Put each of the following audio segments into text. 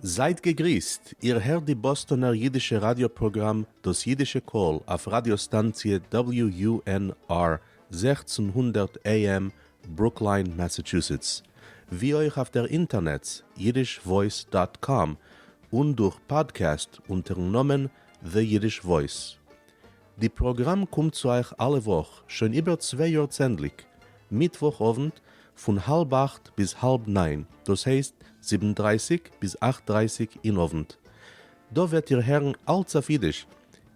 זייט געגריסט, איר הערט די באסטאנער אידישע ראדיא פראגראם דאס אידישע קול אויף ראדיא סטאנציע WUNR 1600 AM ברוקליין מאסאטשוסעטס, ווי אויך אויף דער אינטערנעץ yiddishvoice dot com און דורך פאדקעסט אונטערן נאמען The Yiddish Voice. די פראגראם קומט צו אייך אלע וואך שוין איבער צוויי יאר צענדליג, מיטוואך אוונט פון האלב אכט ביז האלב ניין, דאס הייסט זיבן דרייסיג ביז אכט דרייסיג אין אוונט. דא וועט איר הערן אלץ אויף אידיש,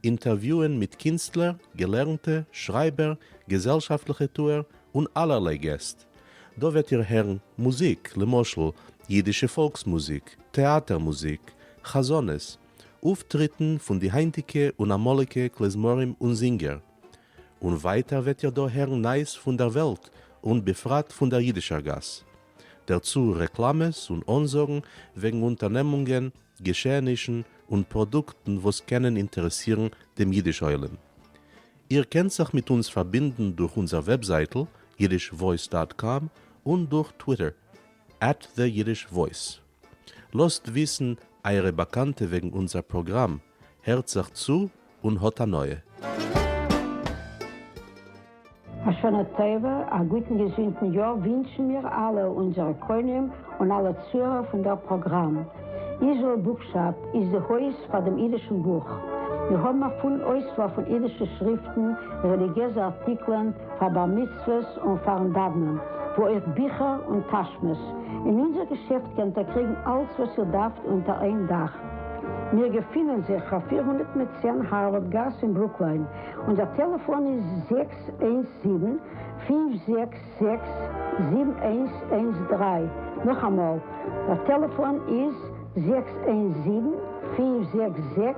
אינטערוויוען מיט קינסטלער, געלערנטע, שרייבער, געזעלשאפטליכע טוער, און אלערליי געסט. דא וועט איר הערן מוזיק, למשל, אידישע פאלקס מוזיק, טעאטער מוזיק, חזנות, אויפטריטן פון די היינטיגע און אמאליגע כלי-זמרים און זינגער. און ווייטער וועט איר דא הערן נייעס פון דער וועלט און בפרט פון דער אידישער גאס. דערצו רעקלאמעס און אנזאגן וועגן אונטערנעמונגען, געשעענישן און פראדוקטן וואס קענען אינטערעסירן דעם אידיש עולם. איר קענט זיך מיט אונז פארבינדן דורך אונזער וועבזייטל yiddishvoice dot com און דורך טוויטער at the Yiddish Voice. לאזט וויסן אייערע באקאנטע וועגן אונזער פראגראם, הערט זיך צו און האט הנאה. א שנה טובה, א גוטן געזונטן יאר ווינטשן מיר אלע אונזערע קונים און אלע צוהערער פון דער פראגראם. Israel Bookshop איז די הויז פאר דעם אידישן בוך. מיר האבן א פולן אויסוואל פון אידישע שריפטן, רעליגיעזע ארטיקלען, פאר בר מצוות און פארן דאוונען, וואו אויך ביכער און טאשמעס. אין אונזער געשעפט קענט איר קריגן אלץ וואס איר דארפט אונטער איין דאך. מיר געפינען זיך אויף 410 הארווארד גאס אין ברוקליין. אונזער טעלעפאן איז 617 566 7113. נאכאמאל, דער טעלעפאן איז 617 566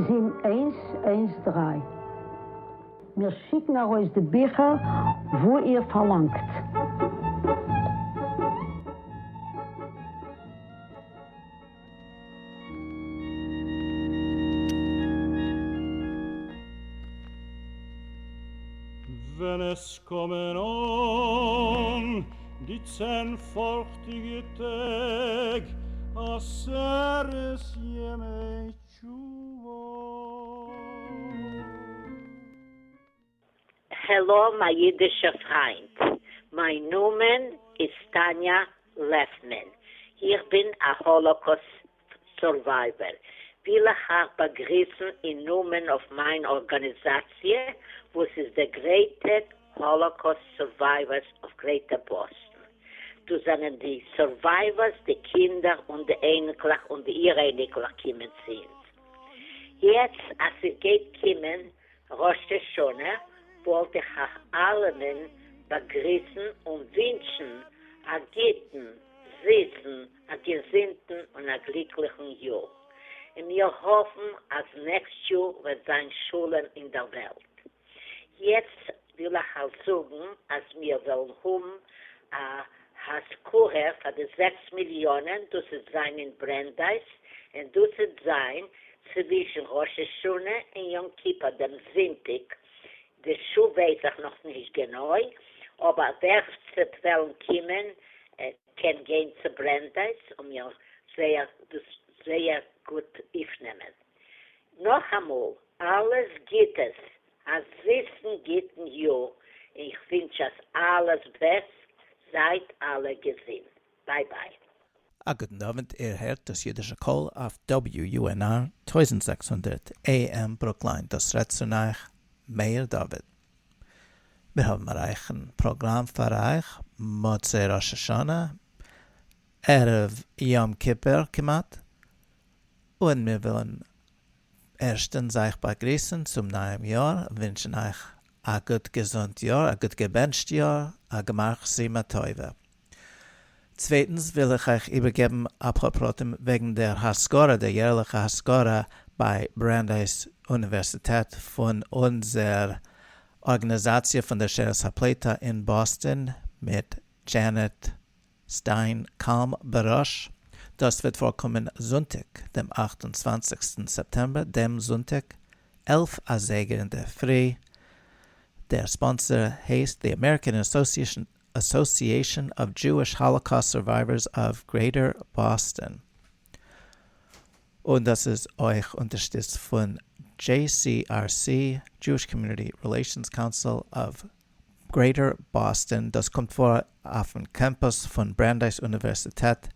7113. מיר שיקן ארויס די ביכער וואו איר פארלאנגט. ווען עס קומען אן די צען פארכטיגע טעג עשרת ימי תשובה. העלא מיין אידישער פריינט, מיין נאמען איז טאניא לעפמען, איך בין א Holocaust survivor, וויל איך אייך באגריסן אין נאמען אויף מיין ארגאניזאציע וואס איז די Greater Holocaust Survivors of Greater Boston, דאס זענען די survivors די קינדער און די אייניקלעך און די איר-אייניקלעך קומען צו אונז יעצט אז ס'גייט קומען ראש השנה וואלט איך אייך אלעמען באגריסן און ווינטשן א גוטן, זיסן, א געזונטן און א גליקליכן יאר, און מיר האפן אז next יאר וועט זיין שלום אין דער וועלט. יעצט וויל איך אייך זאגן אז מיר וועלן האבן א הזכרה פאר די זעקס מיליאנען, דאס וועט זיין אין ברענדייס, און דאס וועט זיין צווישן ראש השנה און יום כיפור דעם זונטאג, די שעה ווייס איך נאך נישט גענוי, אבער ווער ס'וועט וועלן קומען קען גיין צו ברענדייס און מיר זייער דאס זייער גוט אויפנעמען. נאכאמאל אלעס גוטעס, א זיסן גוטן יאר, און איך ווינטש אז אלעס בעסט, זייט אלע געזונט, bye bye. א גוטן אוונט, איר הערט דאס אידישע קול אויף WUNR 1600 AM ברוקליין, דאס רעדט צו אייך מאיר דוד. מיר האבן א רייכן פראגראם פאר אייך, מוצאי ראש השנה, ערב יום כיפור כמעט, און מיר ווילן ערשטנס אייך באגריסן צום נייעם יאר, ווינטשן אייך א גוט געזונט יאר, א גוט געבענטשט יאר, א גמר חתימה טובה. צווייטנס וויל איך אייך איבערגעבן אפאר פרטים וועגן דער הזכרה, דער יערליכע הזכרה ביי ברענדייס אוניווערסיטעט פון אונזער ארגאניזאציע פון דער שארית הפליטה אין באסטאן מיט דזשענעט סטיין קאלם בראש, דאס וועט פארקומען זונטאג דעם אכט און צוואנציגסטן סעפטעמבער, דעם זונטאג, 11 אזייגער אינדערפרי, דער sponsor הייסט The American Association of Jewish Holocaust Survivors of Greater Boston. און דאס איז אויך אונטערשטיצט פון JCRC, Jewish Community Relations Council of Greater Boston, דאס קומט פאר אויפן קעמפוס פון ברענדייס אוניווערסיטעט,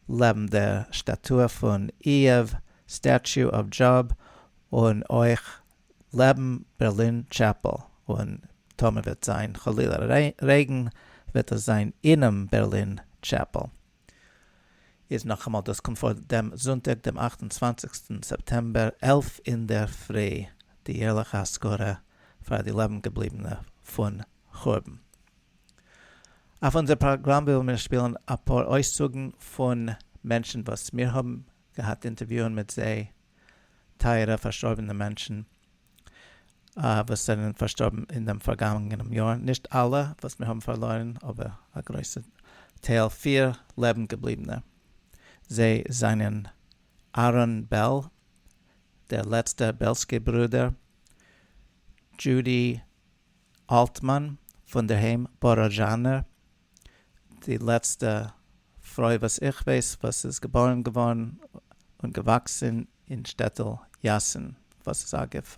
לעבן דער סטאטוע פון איוב, Statue of Job, און אויך לעבן בערלין טשעפעל, און טאמער וועט זיין חלילה רעגן וועט עס זיין אינעם בערלין טשעפעל. איז נאכאמאל דאס קומט פאר דעם זונטאג דעם אכט און צוואנציגסטן סעפטעמבער 11 אינדערפרי, די יערליכע אזכרה פאר די לעבן געבליבענע פון חורבן. אויף אונזער פראגראם וועלן מיר שפילן אפאר אויסצוגן פון מענטשן וואס מיר האבן געהאט אינטערוויוען מיט זיי, טייערע פארשטארבענע מענטשן וואס זענען פארשטארבן אין דעם פארגאנגענעם יאר, נישט אלע וואס מיר האבן פארלוירן, אבער א גרויסע טייל, פיר לעבן געבליבענע. זיי זענען אהרן בעל, דער לעצטער בעלסקי ברודער, דזשודי אלטמאן פון דערהיים באראזשאנער, די לעצטע פרוי וואס איך ווייס וואס איז געבארן געווארן און געוואקסן אין שטעטל יאסין, וואס איז אגב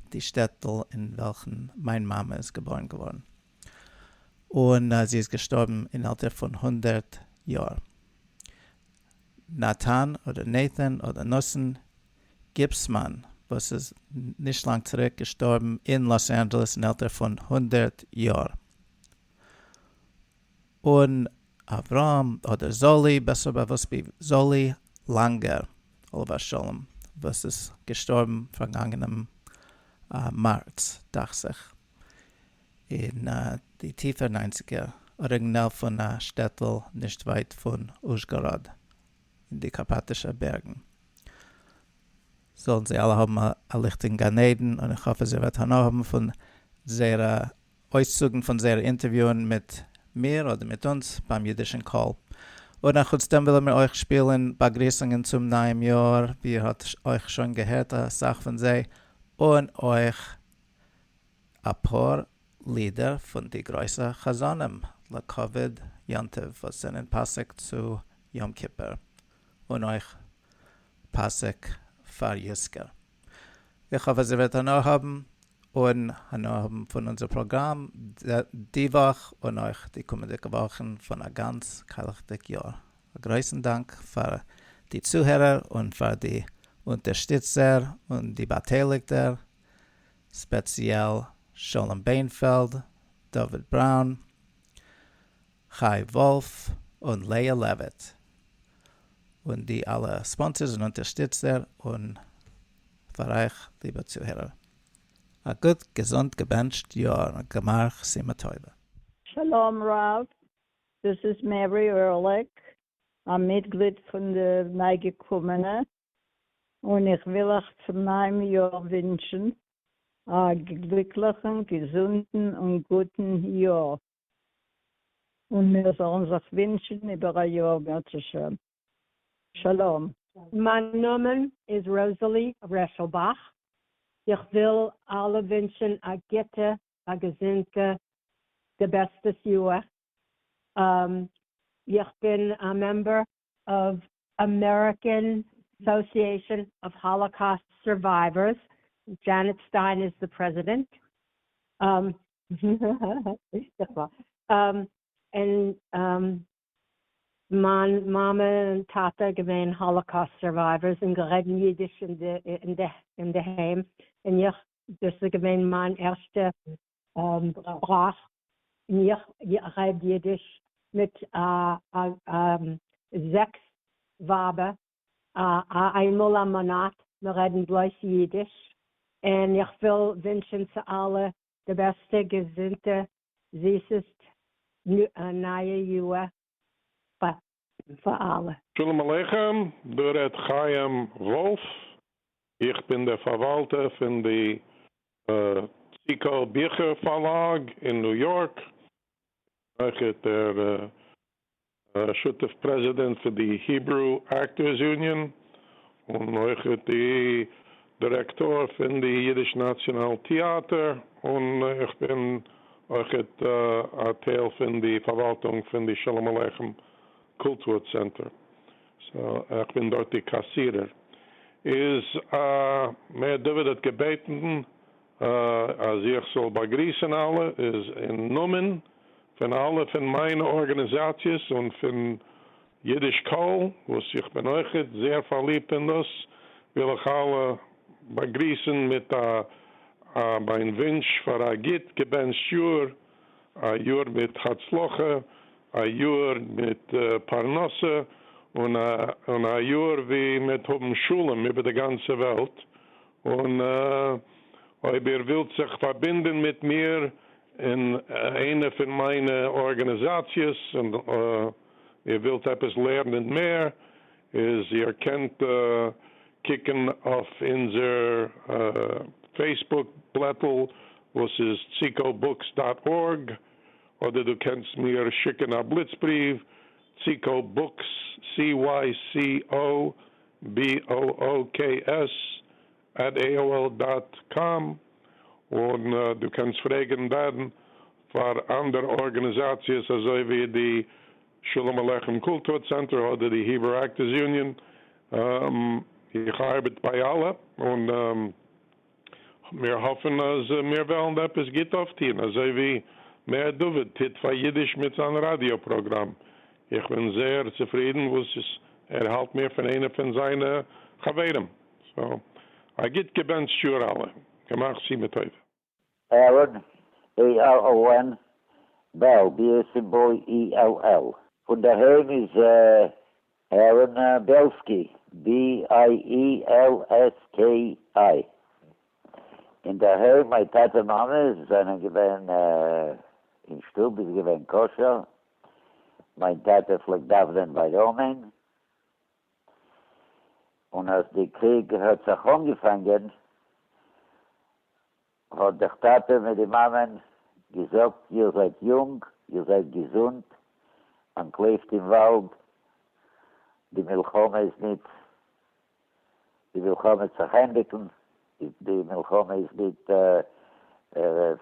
די שטעטל אין וועלכן מיין מאמע איז געבארן געווארן, און זי איז געשטארבן אין עלטער פון 100 יאר. נתן אדער Nathan אדער נתן גיפסמאן וואס איז נישט לאנג צוריק געשטארבן אין לאס אנדזשעלעס אין עלטער פון 100 יאר. און אברהם אדער זאלי, בעסער באוואוסט ווי זאלי לאנגער, עליו השלום, וואס איז געשטארבן פארגאנגענעם מארץ, דאכט זיך, אין די טיפע ניינציגער, אריגינעל פון א שטעטל נישט ווייט פון אוזשגאראד אין די קארפאטישע בערגן. זאלן זיי אלע האבן א ליכטיגן גן עדן, און איך האף אז איר וועט הנאה האבן פון זייערע אויסצוגן פון זייערע אינטערוויוען מיט מיר אדער מיט אונז ביים אידישן קול. און אחוץ דעם וועלן מיר אויך שפילן באגריסונגען צום נייעם יאר, ווי איר האט אויך שוין געהערט אסאך פון זיי, און אויך אפאר לידער פון די גרויסע חזנים לכבוד יום טוב וואס זענען פאסיג צו יום כיפור, און אויך פאסיג פאר יזכור. איך האף אז איר וועט הנאה האבן, און הנאה האבן פון אונזער פראגראם די וואך און אויך די קומענדיגע וואכן פון א גאנץ קיילעכדיג יאר. א גרויסן דאנק פאר די צוהערער און פאר די אונטערשטיצער און די באטייליגטער, ספעציעל שלום ביינפעלד, דוד בראון, חי וואלף און לאה לעוויט, און די אלע sponsors און אונטערשטיצער, און פאר אייך ליבע צוהערער. א גוט געזונט געבענטשט יאר און גמר חתימה טובה. שלום רב, דאס איז Mary Ehrlich, א מיטגליד פון די ניי-געקומענע, און איך וויל אייך צום נייעם יאר ווינטשן א גליקליכן, געזונטן און גוטן יאר, און מיר זאלן זיך ווינטשן איבער א יאר אם ירצה השם. שלום. מיין נאמען איז Rosalie Reschelbach. איך וויל אלע ווינטשן א גוטע, א געזונטע, די בעסטע יאר. איך בין א member of American Association of Holocaust Survivors. Janet Stein is the president. And מיין מאמע און טאטע געווען Holocaust survivors און גערעדט אידיש אין די היים. און איך, דאס איז געווען מיין ערשטע שפראך. און איך רעד אידיש מיט זעקס ווייבער, איינמאל א מאנאט, מיר רעדן בלויז אידיש. און איך וויל ווינטשן צו אלע די בעסטע, געזונטע, זיסעסט נייע יאר פאר אלע. שלום עליכם, דא רעדט חיים וואלף, איך בין דער פארוואלטער פון די ציקל ביכער פארלאג אין ניו יארק, אויך דער שותף פרעזידענט פון די Hebrew Actors Union און אויך די דירעקטאר פון די Yiddish National Theater און איך בין אויך א טייל פון די פארוואלטונג פון די שלום עליכם קולטור צענטער. So, איך בין דארט די קאסירער. איז מאיר דוד האט געבעטן אז איך זאל באגריסן אלע, איז אין נאמען פון אלע פון מיינע ארגאניזאציעס און פון אידיש קול, וואס איך בין אויכעט זייער פארליבט אין דאס, וויל איך אלע באגריסן מיט א מיין ווינטש פאר א גוט געבענטשט יאר, א יאר מיט הצלחה, א יאר מיט פרנסה, און און א יאר ווי מ'וועט האבן שלום איבער די גאנצע וועלט, און אויב איר ווילט זיך פארבינדען מיט מיר אין איינע פון מיינע ארגאניזאציעס און איר ווילט עפעס לערנען מער, איז איר קענט קוקן אויף אונזער Facebook בלעטל וואס איז ציקאובוקס dot org, אדער דו קענסט מיר שיקן א בליצבריוו, ציקאו בוקס, C Y C O B O O K S at AOL dot com, און דו קענסט פרעגן דאן פאר אנדערע ארגאניזאציעס אזוי ווי די שלום עליכם קולטור צענטער אדער די Hebrew Actors Union. איך ארבעט ביי אלע, און מיר האפן אז מיר וועלן עפעס גוט אויפטון, אזוי ווי מאיר דוד טוט פאר אידיש מיט זיין ראדיא פראגראם. איך בין זייער צופרידן וואס ער האלט מיר פון איינע פון זיינע חברים. So, א גוט געבענטשט יאר אלע. גמר חתימה טובה. Aaron, A-R-O-N, Bell, B as in boy, E-L-L. פון דער היים איז Aaron Bielski, B-I-E-L-S-K-I. אין דער היים, מיין טאטע מאמע זענען געווען אין שטוב, איז געווען כשר. מיין טאטע פלעגט דאווענען ביי אמן. און אז די קריג האט זיך אנגעפאנגען, האט דער טאטע מיט די מאמען געזאגט, איר זייט יונג, איר זייט געזונט, אנטלויפט אין וואלד, די מלחמה איז ניט, די מלחמה וועט זיך ענדיגן, די מלחמה איז ניט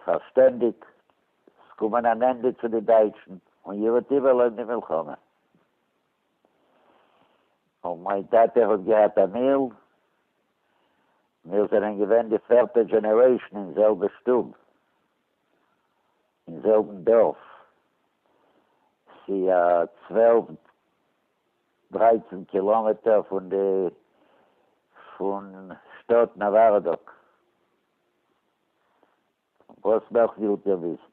פאר שטענדיג, עס קומען אן ענדע צו די דייטשן, און איר וועט איבערלעבן די מלחמה. און מיין טאטע האט געהאט א מיל, מיר זענען געווען די פערטע generation אין זעלבע שטוב, אין זעלבן דארף, ס'איז א 12 13 קילאמעטער פון די פון שטאט נאווארדאק. וואס נאך ווילט איר וויסן?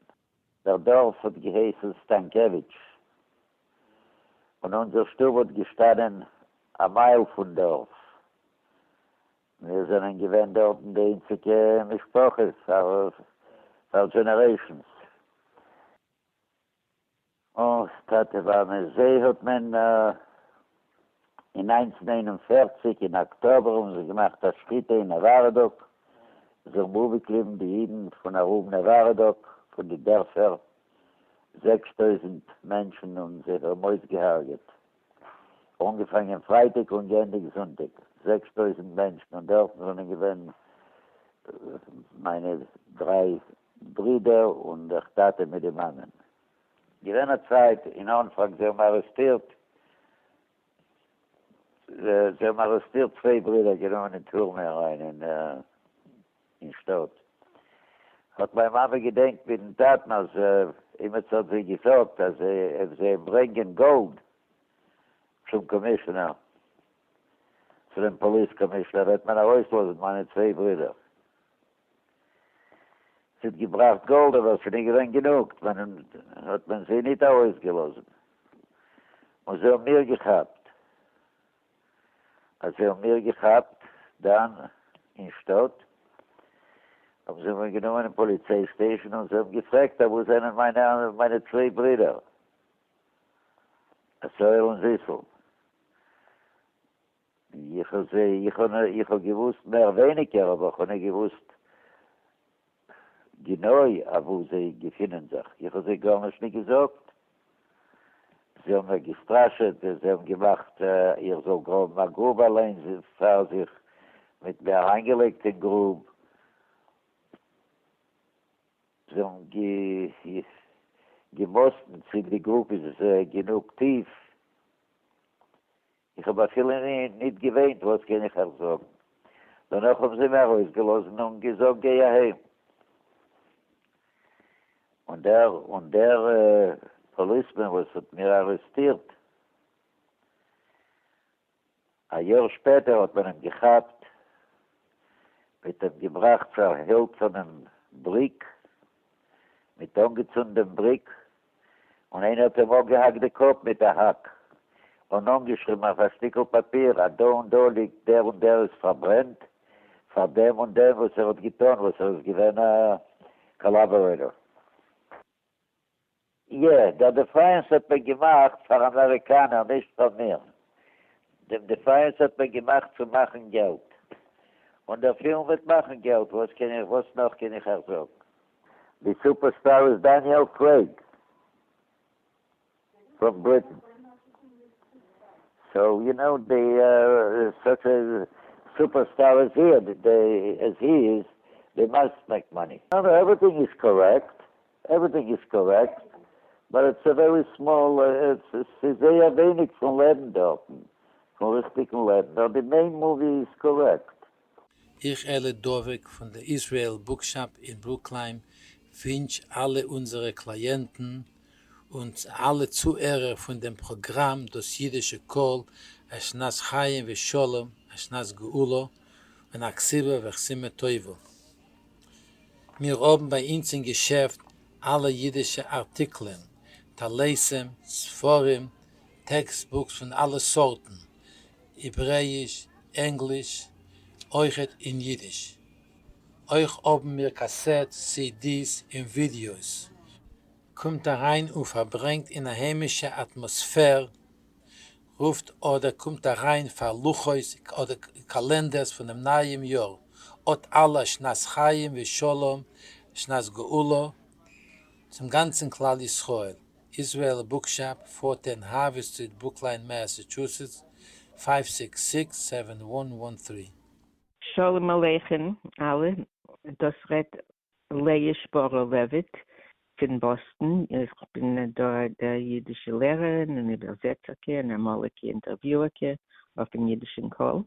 דער דארף האט געהייסן סטאנקעוויטש, און אונזער שטוב האט געשטאנען א מייל פון דארף. מיר זענען געווען דארטן די איינציגע משפחה פאר פאר generations. אוי, טאטע מאמע, זיי האט מען אין 1941 אין אקטאבער האבן זיי געמאכט א שחיטה אין נאווארדאק, זיי האבן אפגעקליבן די אידן פון ארום נאווארדאק, פון די דערפער, 6000 מענטשן און זיי האבן אויסגעהרגעט. אנגעפאנגען פרייטאג און געענדיגט זונטאג, 6000 מענטשן, און דארטן זענען געווען מיינע דריי ברידער און דער טאטע מיט די מאמען. געווען א צייט אין אנפאנג זיי האבן ארעסטירט, זיי האבן ארעסטירט צוויי ברידער גענומען אין טורמע אריין אין אין שטאט. האט מיין מאמע געדענקט מיטן טאטן אז אימיצער האט זיי געזאגט אז זיי ברענגען גאלד צום commissioner, צו דעם police commissioner, וועט מען ארויסלאזן מיינע צוויי ברידער. זי האט געבראכט גאלד, אבער עס איז נישט געווען גענוג, מען האט מען זיי ניט ארויסגעלאזן, און זיי האבן מיר געכאפט. אז זיי האבן מיר געכאפט דאן אין שטאט, האבן זיי מיר גענומען אין פאליציי station און זיי האבן געפרעגט אוואו זענען מיינע מיינע צוויי ברידער, עשהאל און זיסל. איך האב זיי, איך האב איך האב געוואוסט מער ווייניגער, אבער איך האב נישט געוואוסט גענוי אוואו זיי געפינען זיך. איך האב זיי גארנישט נישט געזאגט. זיי האבן מיר געסטראשעט, זיי האבן געמאכט איך זאל גראבן א גרוב אליין פאר זיך, מיט מיר אריינגעלייגט אין גרוב. זיי האבן געמאסטן צי די גרוב איז גענוג טיף. איך האב אפילו ניט געוויינט, וואס קען איך אייך זאגן? דערנאך האבן זיי מיר ארויסגעלאזן און געזאגט גיי אהיים. און דער און דער policeman וואס האט מיר ארעסטירט, א יאר שפעטער האט מען אים געכאפט, מ'האט אים געבראכט צו א הילצערנעם בריק, מ'האט אנגעצונדן דעם בריק, און איינער האט אים אפגעהאקט די קאפ מיט א האק, און אנגעשריבן אויף א שטיקל פאפיר אז דא און דא ליגט דער און דער איז פארברענט פאר דעם און דעם וואס ער האט געטון, וואס ער איז געווען א collaborator. יע, דער Defiance האט מען געמאכט פאר אמעריקאנער נישט פאר מיר. דעם Defiance האט מען געמאכט צו מאכן געלט. און דער פילם וועט מאכן געלט, וואס קען איך וואס נאך קען איך אייך זאגן? די superstar איז Daniel Craig from Britain. So you know the such a superstar as he as he is, they must make money. No no everything is correct, everything is correct, but it's a very small, ס'איז זייער ווייניג פון לעבן דארטן, פון ריכטיגן לעבן, נאר די main movie איז correct. איך אלי דובק פון די Israel Bookshop אין ברוקליין ווינטש אלע אונזערע קלייענטן און אלע צוהערער פון דעם פראגראם דאס אידישע קול א שנת חיים ושלום א שנת גאולה און א כתיבה וחתימה טובה. מיר האבן ביי אונז אין געשעפט אלע אידישע ארטיקלען, טליתים, ספרים, textbooks פון אלע סארטן, העברעאיש, ענגליש, אויכעט אין אידיש. אויך האבן מיר cassettes, CDs און ווידיאוס. קומט אריין און פארברענגט אין א היימישע אטמאספער, רופט אדער קומט אריין פאר לוחות אדער calendars פונעם נייעם יאר, אט אלע שנת חיים ושלום, שנת גאולה, צום גאנצן כלל ישראל. Israel Bookshop, 410 Harvard Street, Brookline, Massachusetts, 566-7113. שלום עליכם אלע, דאס רעדט לאה שפורא לעוויט פון באסטן, איך בין דא דער אידישע לערערין און איבערזעצערקע און אמאליגע אינטערוויוערקע אויפן אידישן קול,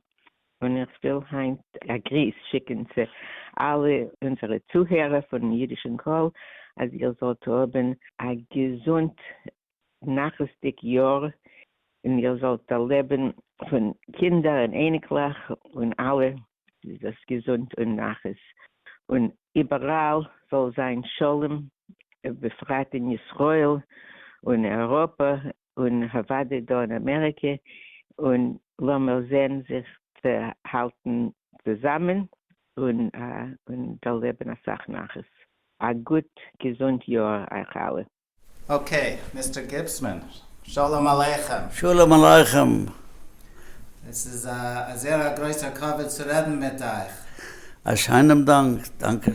און איך וויל היינט א גריס שיקן צו אלע אונזערע צוהערער פון אידישן קול, אז איר זאלט האבן א געזונט נחת'דיג יאר, און איר זאלט דערלעבן פון קינדער און אייניקלעך און אלע דאס געזונט און נחת, און איבעראל זאל זיין שלום, בפרט אין ישראל און אייראפע און אוודאי דא אין אמעריקע, און לאמיר זען זיך צו האלטן צוזאמען און דערלעבן אסאך נחת. א גוט געזונט יאר אייך אלע. Okay, Mister גיפסמאן, שלום עליכם. שלום עליכם. עס איז א זייער א גרויסער כבוד צו רעדן מיט אייך. א שיינעם דאנק, דאנקע.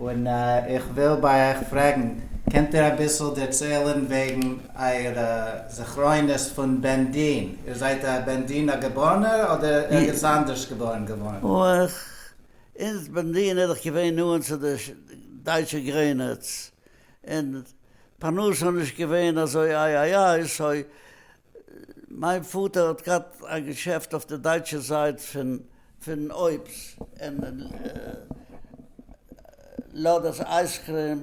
און איך וויל ביי אייך פרעגן, קענט איר אביסל דערציילן וועגן אייערע זכרונות פון בענדין? איר זייט א בענדינא געבארנער אדער ערגעץ אנדערש געבארן געווארן? אויך אונז בענדין איז דאך געווען נאענט צו די דייטשע גרעניץ, און פרנסה איז נישט געווען אזוי איי איי איי, so מיין פאטער האט געהאט א געשעפט אויף די דייטשע זייט פון פון אויבס און לאדערס ice cream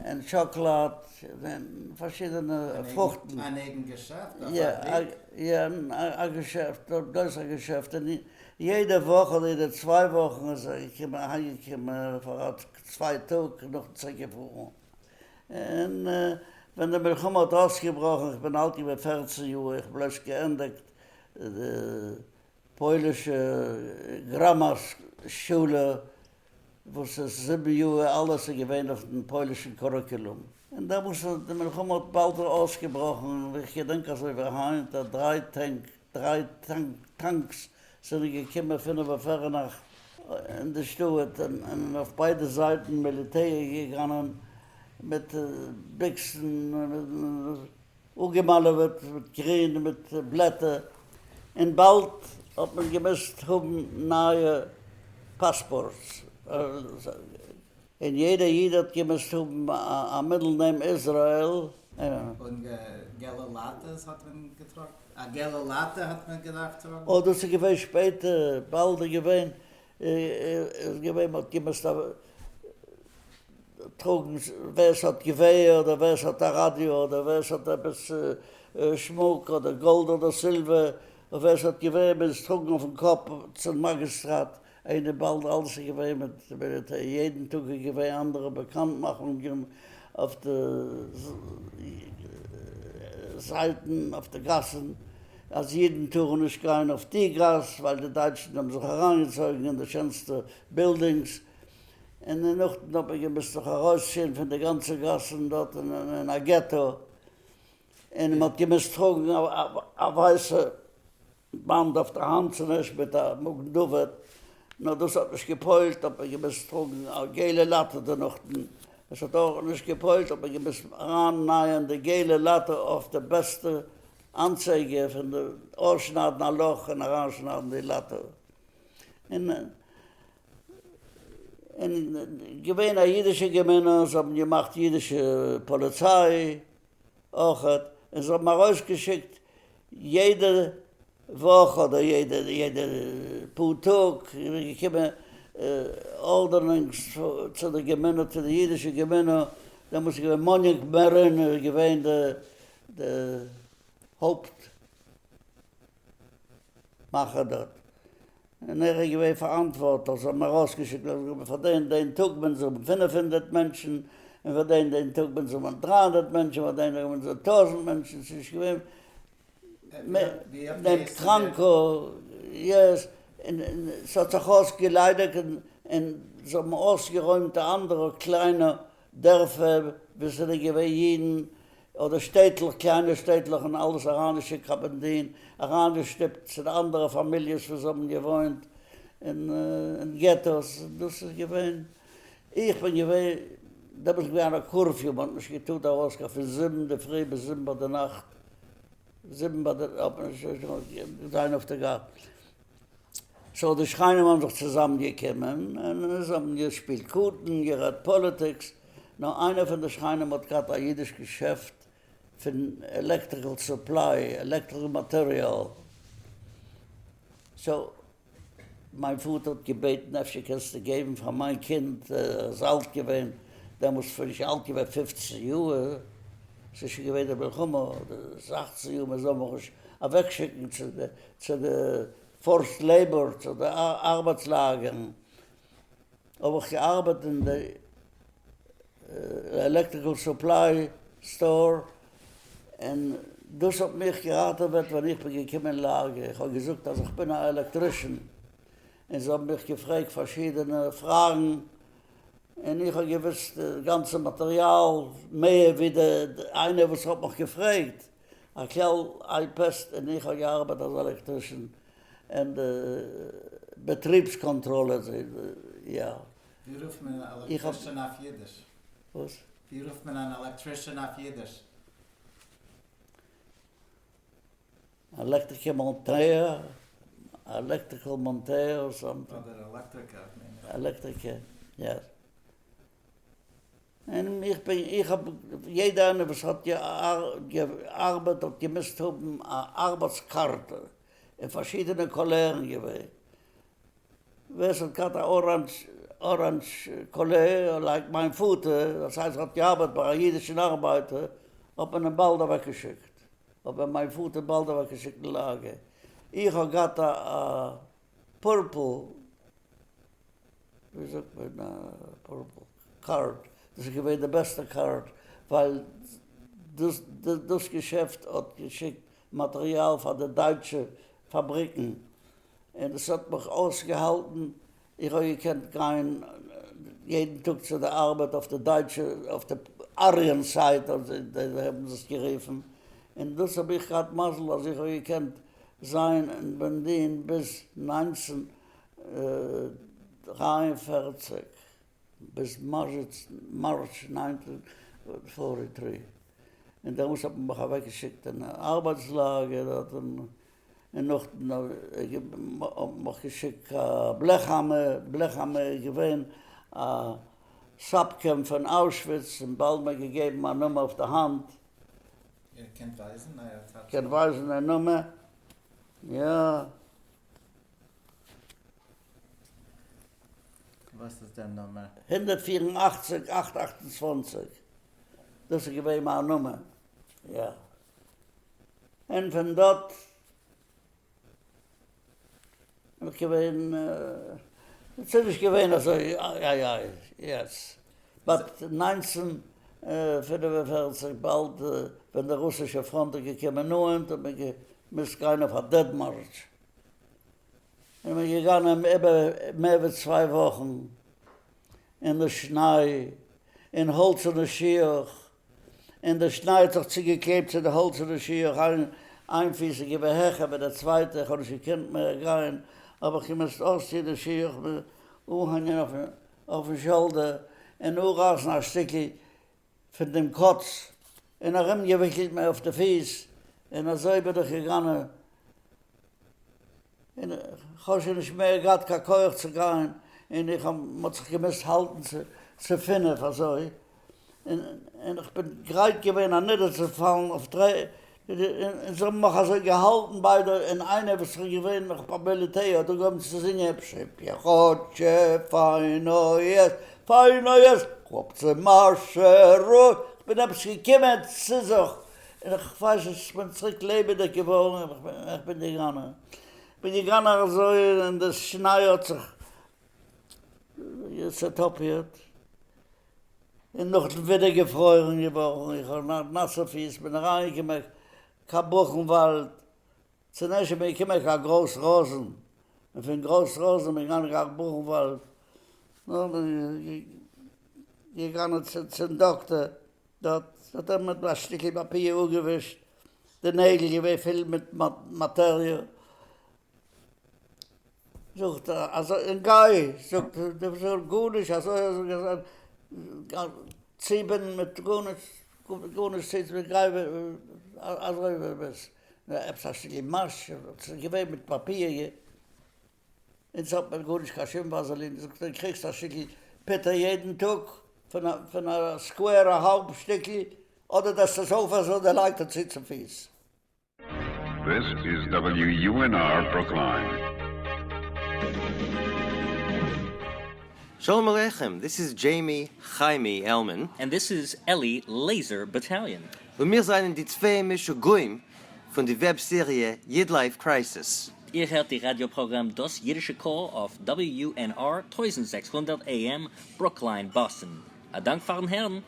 און טשאקלאד און פארשידענע פרוכטן. אן אייגן געשעפט? א פאבריק? יא, א געשעפט, בלויז א געשעפט, און יעדע וואך אדער יעדע צוויי וואכן איז ער געקומען אהיימגעקומען פאר א צוויי טאג נאכן צוריק געפארן, און ווען די מלחמה האט אויסגעבראכן, איך בין אלט געווען פערצן יאר, איך האב בלויז געענדיגט די פוילישע grammar שולע, וואס איז זיבן יאר, אלעס איז געווען אויף דעם פוילישן curriculum, און דעמאלס איז די מלחמה האט באלד אויסגעבראכן, ווי איך געדענק אזוי ווי היינט, אז דריי טענק, דריי tanks זענען געקומען פינף אויף פערנאכט אין די שטאט, און אויף ביידע זייטן מיליטער געגאנען מיט ביקסן, אפגעמאלעוועט מיט גרין און מיט בלעטער, און באלד האט מען געמוזט האבן נייע passports, און יעדער איד האט געמוזט האבן א middle name איזראעל. און געלע לאטעס האט מען געטראגן? א געלע לאטע האט מען געדארפט טראגן? אוי דאס איז געווען שפעטער, באלד איז געווען, איז געווען מ'האט געמוזט טראגן ווער ס'האט געווער אדער ווער ס'האט א ראדיא אדער ווער ס'האט עפעס שמוק אדער גאלד אדער סילווער, און ווער ס'האט געווער מוז טראגן אויפן קאפ צום מאגיסטראט, איינער באלד אלעס איז געווען מיט מיליטער, יעדן טאג איז געווען אנדערע באקאנטמאכונגען אויף די זייטן אויף די גאסן אז אידן טארן נישט גיין אויף די גאס ווייל די דייטשן האבן זיך אריינגעצויגן אין די שענסטע בילדינגס, און נאכדעם האט מען געמוזט זיך ארויסציען פון די גאנצע גאסן דארט אין א געטא, און מען האט געמוזט טראגן א ווייסע באנד אויף די האנט צונערשט מיט א מגן דוד, נאר דאס האט נישט געפועלט האט מען געמוזט טראגן א געלע לאטע דערנאכדעם, עס האט אויך נישט געפועלט האט מען געמוזט ארייננייען די געלע לאטע אויף די בעסטע אנצייגער פון די אויסשניידן א לאך און אריינשניידן די לאטע, און און געווען א אידישע גמינע, זיי האבן געמאכט אידישע פאליציי אויכעט, און זיי האבן ארויסגעשיקט יעדע וואך אדער יעדע יעדע פאר טאג איז געקומען ארדענונגס צו די גמינע צו די אידישע גמינע, דעמאלטס איז געווען מאניק מערין איז געווען די די הויפט מאכער דארט, און ער איז געווען פאראנטווארטליך, זיי האבן ארויסגעשיקט פאר דעם דעם טאג מוזן האבן 500 מענטשן, און פאר דעם דעם טאג מוזן האבן 300 מענטשן, פאר דעם טאג מוזן האבן 1000 מענטשן, ס'איז נישט געווען דעם טראנקא, יעס, און ס'האט זיך אויסגעליידיגט, און זיי האבן אויסגערוימט די אנדערע קליינע דערפער וואו ס'זענען געווען אידן, אדער שטעטלעך, קליינע שטעטלעך און אלעס אריינגעשיקט קיין בענדין, אריינגעשטופט צו די אנדערע פאמיליעס וואס האבן געוואוינט אין געטאס, דאס איז געווען, איך בין געווען, דעמאלטס איז געווען א קורפיו, מען האט נישט געטארט ארויסגיין פון זיבן אינדערפרי ביז זיבן ביי די נאכט, זיבן ביי די האט מען נישט זיין אויף די גאס. סאו די שכנים האבן זיך צוזאם געקומען און זיי האבן געשפילט קארטן, גערעדט פאליטיקס, נאר איינער פון די שכנים האט געהאט א אידיש געשעפט פון עלעקטריקל סופליי, עלעקטריקל מאטעריאל, סאו מיין פאטער האט געבעטן אפשר קענסטו געבן פאר מיין קינד, ער איז אלט געווען דעמאלטס בין איך אלט געווען פופצן יאר, ס'איז שוין געווען די מלחמה, אדער זעכצן יאר, מען זאל מיך נישט אוועקשיקן צו די צו די פארסט לעיבאר, צו די ארבעטס לאגערן, האב איך געארבעט אין די עלעקטריקל סופליי סטאר, און דאס האט מיך געראטעוועט ווען איך בין געקומען אין לאגער, איך האב געזאגט אז איך בין א עלעקטרישן, און זיי האבן מיך געפרעגט פארשידענע פראגן, און איך האב געוואוסט די גאנצע מאטריאל מער ווי די איינער וואס האט מיך געפרעגט, הכלל איי פעסט און איך האב געארבעט אלס עלעקטרישן אין די בעטריבס קאנטראלער יא. ווי רופט מען אן עלעקטרישן אויף אידיש? וואס? ווי רופט מען אן עלעקטרישן אויף אידיש? עלעקטריקער מאנטער, עלעקטריקל מאנטער אר סאמטינג. אדער עלעקטריקער מיין איך. עלעקטריקער, יא. און איך בין, איך האב, יעדער איינער וואס האט געארבעט האט געמוזט האבן א ארבעטס קארטע, אין פארשידענע קאלערן געווען. ווער ס'האט געהאט א אראנדזש אראנדזש קאלער, לייק מיין פאטער, דאס הייסט ער האט געארבעט ביי א אידישן ארבייטער, האט מען אים באלד אוועקגעשיקט. האט מען מיין פאטער באלד אוועקגעשיקט אין לאגער. איך האב געהאט א פורפל, ווי זאגט מען א פורפל קארד, דאס איז געווען די בעסטע קארד, ווייל דאס דאס געשעפט האט געשיקט מאטריאל פאר די דייטשע פאבריקן, און עס האט מיך אויסגעהאלטן, איך האב געקענט גיין יעדן טאג צו די ארבעט אויף די דייטשע, אויף די אריען סייט אזוי האבן זיי עס גערופן, און דאס האב איך געהאט מזל אז איך האב געקענט זיין אין בענדין ביז 1943, ביז מארטש 1943, און דעמאלטס האט מען מיך אוועקגעשיקט אין ארבעטס לאגער דארט און נאכדעם האט מען מיך געשיקט קיין בלעכהאמער, בלעכהאמער איז געווען א סאב קעמפ פון אוישוויץ, און באלד מיר געגעבן א נומער אויף די האנט. איר קענט ווייזן אייער טאטע? קען ווייזן דער נומער? יא. וואס איז דער נומער? 184 828, דאס איז געווען מיין נומער, יא. און פון דארט בין איך געווען, ס'איז נישט געווען אזוי איי איי יעצט, באט 1945 באלד ווען די רוסישע פראנט איז געקומען נאענט האט מען געמוזט גיין אויף א death march, און מ'איז געגאנגען איבער מער ווי צוויי וואכן אין די שניי, אין האלצערנע שיך, און די שניי האט זיך צוגעקלעבט צו די האלצערנע שיך, איין פיס איז געווען העכער ווי די צווייטע, איך האב נישט געקענט מער גיין, האב איך געמוזט אויסטון די שיך, אנהענגען אויפן shoulder, און אפרייסן א שטיקל פון דעם קאץ, און ארומגעוויקלט מיר אויף די פיס, און אזוי בין איך געגאנגען און כ'האב שוין נישט מער געהאט קיין כח צו גיין, און איך האב, מ'האט זיך געמוזט האלטן צו פינף אזוי, און איך בין גרייט געווען אנידערצופאלן אויף דר'ערד, און זיי האבן מיך אזוי געהאלטן ביידע, און איינער וואס איז געווען נאך ביי מיליטער האט אנגעהויבן צו זינגען פשיפיעכאטשע פיינא יעס, פיינא יעס, כלאפצע מארשערוי, כ'בין עפעס געקומען צו זיך, און איך ווייס נישט, איך בין צוריק לעבעדיג געווארן, איך בין געגאנען, איך בין געגאנען אזוי און די שניי האט זיך צעטאפיעט, און נאכדעם ווידער געפרוירן געווארן, איך האב נאסע פיס, בין אריינגעקומען קיין בוכנוואלד, צונערשט בין איך געקומען קיין גרויס ראזן, און פון גרויס ראזן בין איך געגאנגען קיין בוכנוואלד, נאכדעם געגאנגען צום דאקטער, דארט האט ער מיט א שטיקל פאפיר אפגעווישט די נעגל געווען פול מיט מאטעריע, זאגט ער אזוי און גיי, זאגט ער דו זאל גארנישט אזוי אזוי אזוי צובינדן מיט גארנישט גארנישט צוצובינדן גיי אזוי ווי ביסט, עפעס א שטיקל מש ס'איז געווען מיט פאפיר. אונז האט מען גארנישט קיין שום וואזעלין, זאגט ער קריגסט א שטיקל פוטער יעדן טאג פון א square א האלב שטיקל, אדער דאס עס אויפעסן אדער לייגט ער צו צום פיס. This is WUNR Brookline. Shalom Aleichem, this is Jamie Chaimie Elman. And this is Eli Laser Battalion. און מיר זענען די צוויי משוגעים פון די web סעריע YidLife Crisis. איר הערט די ראדיא פראגראם דאס אידישע קול אויף WUNR 1600 AM ברוקליין באסטן. א דאנק פארן הערן.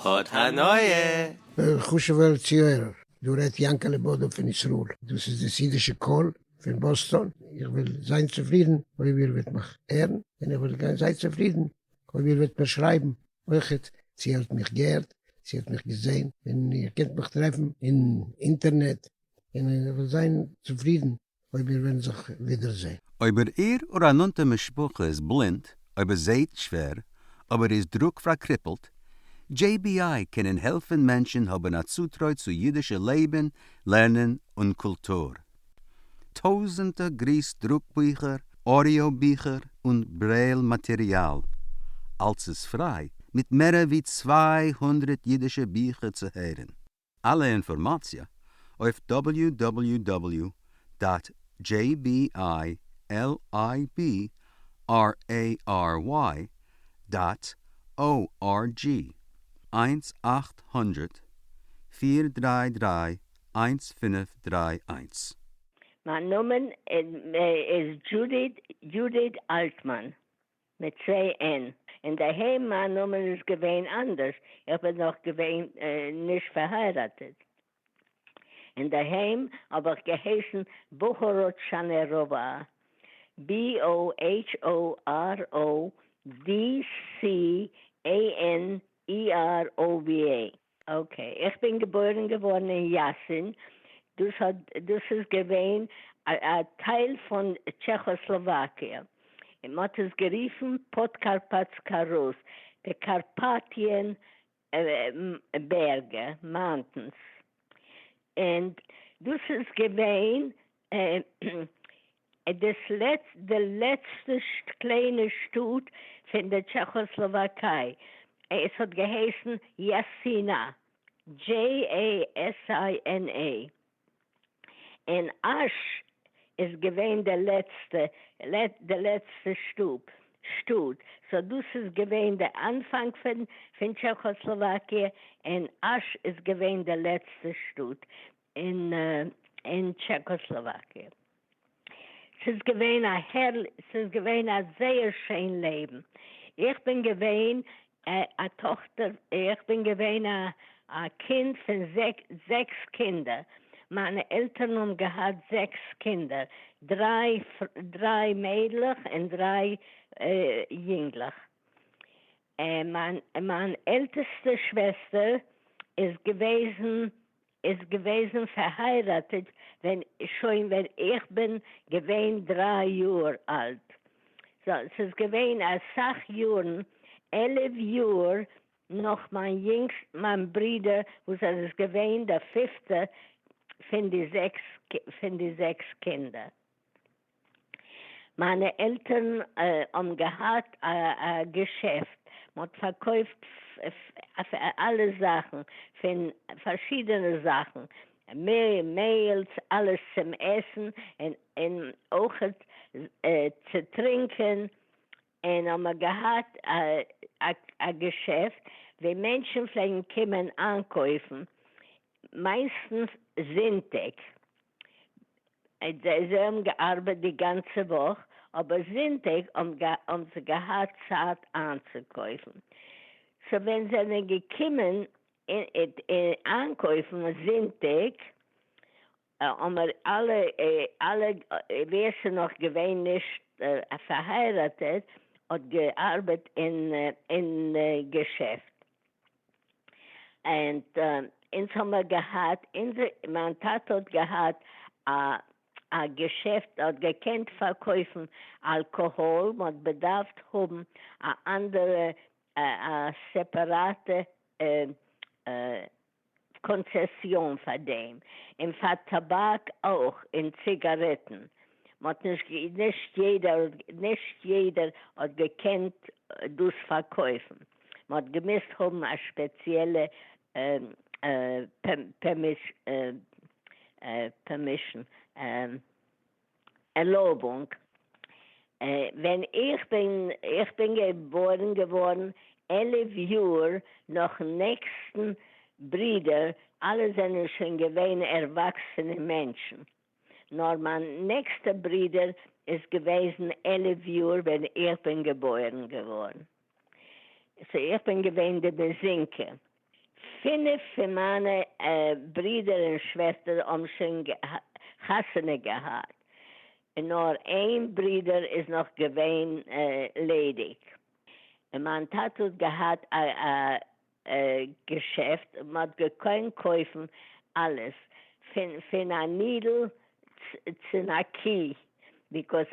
האט הנאה! חשוב'ער צוהערער, דא רעדט יענקעלע באדא פון ישראל, דאס איז דאס אידישע קול פון באסטאן, איך וועל זיין צופרידן אויב איר וועט מיך הערן, און איך וועל זיין צופרידן אויב איר וועט מיר שרייבן אויכעט צו איר האט מיך געהערט, צו איר האט מיך געזען, און איר קענט מיך טרעפן אין אינטערנעט, און איך וועל זיין צופרידן אויב מיר וועלן זיך ווידערזען. אויב איר אדער א נאנטע משפחה איז בלינד, אויב ער זעהט שווער, אבער איז דרוק פארקריפלט, JBI קענען העלפן מענטשן האבן א צוטרוי צו אידישע לעבן, לערנען און קולטור. טויזענטער גריס דרוק ביכער, audio ביכער און ברעיל מאטעריאל. אלץ איז פריי, מיט מערער ווי 200 אידישע ביכער צו הערן. אלע אינפארמאציע אויף www dot jbilibrary dot org 1 800 433 1531. מיין נאמען איז דזשודיט, Judith Altman, מיט צוויי N. אינדערהיים מיין נאמען איז געווען אנדערש, איך בין נאך געווען נישט פארהייראטעט. אינדערהיים האב איך געהייסן בוכאראטשאנעראווא, BOHORODCANEROVA. Okay, איך בין געבוירן געווארן אין יאסין, דאס האט דאס איז געווען א טייל פון טשעכאסלאוואקיע, און מ'האט עס גערופן פאדקארפאטסקא רוס, די Carpathian בערגער, mountains, און דאס איז געווען דאס די לעצטע קליינע שטאט פון די טשעכאסלאוואקיי, עס האט געהייסן יאסינא. JASINA. און אש איז געווען די לעצטע די לעצטע שטאט, so דאס איז געווען די אנפאנג פון פון טשעכאסלאוואקיע, און אש איז געווען די לעצטע שטאט אין אין טשעכאסלאוואקיע. ס'איז געווען א הערלי ס'איז געווען א זייער שיין לעבן, איך בין געווען א טאכטער איך בין געווען א א קינד פון זעקס קינדער, מיינע עלטערן האבן געהאט זעקס קינדער, דריי דריי מיידלעך און דריי יונגלעך, מיין מיין עלטעסטע שוועסטער איז געוועזן איז געוועזן פארהייראטעט ווען שוין ווען איך בין געווען דריי יאר אלט, so ס'איז געווען אסאך יארן, 11 יאר נאך מיין יונגסט מיין ברודער וואס ער איז געווען דער פיפטע פון די זעקס פון די זעקס קינדער. מיינע עלטערן האבן געהאט א געשעפט, מען האט פארקויפט אלע זאכן, פון פארשידענע זאכן, מעהל, אלעס צום עסן, און אויכעט צו טרינקען, און האבן מיר געהאט א געשעפט ווי מענטשן פלעגן קומען איינקויפן, מייסטנס זונטאג, זיי האבן געארבעט די גאנצע וואך, אבער זונטאג האבן זיי געהאט צייט איינצוקויפן, so ווען זיי זענען געקומען איינקויפן זונטאג, האבן מיר אלע, אלע ווער ס'איז נאך געווען נישט פארהייראטעט האט געארבעט אין געשעפט, און אונז האמער געהאט, מיין טאטע האט געהאט א א געשעפט, ער האט געקענט פארקויפן אלקאהאל, מ'האט בעדארפט האבן א אנדערע א סעפעראטע קאנצעסיאן פאר דעם, און פאר טאבאק אויך, און ציגארעטן, מ'האט נישט נישט יעדער נישט יעדער האט געקענט דאס פארקויפן, מ'האט געמוזט האבן א ספעציעלע permission, ערלויבונג. ווען איך בין איך בין געבוירן געווארן 11 יאר נאכן נעקסטן ברודער, אלע זענען שוין געווען ערוואקסענע מענטשן, נאר מיין נעקסטע ברודער איז געוועזן 11 יאר ווען איך בין געבוירן געווארן, so איך בין געווען די בעזינקע. פינף פון מיינע ברידער און שוועסטער האבן שוין חתונה געהאט, און נאר איין ברודער איז נאך געווען ליידיג. און מיין טאטע האט געהאט א געשעפט, מען האט געקענט קויפן אלעס, פון א needle צו א קי, because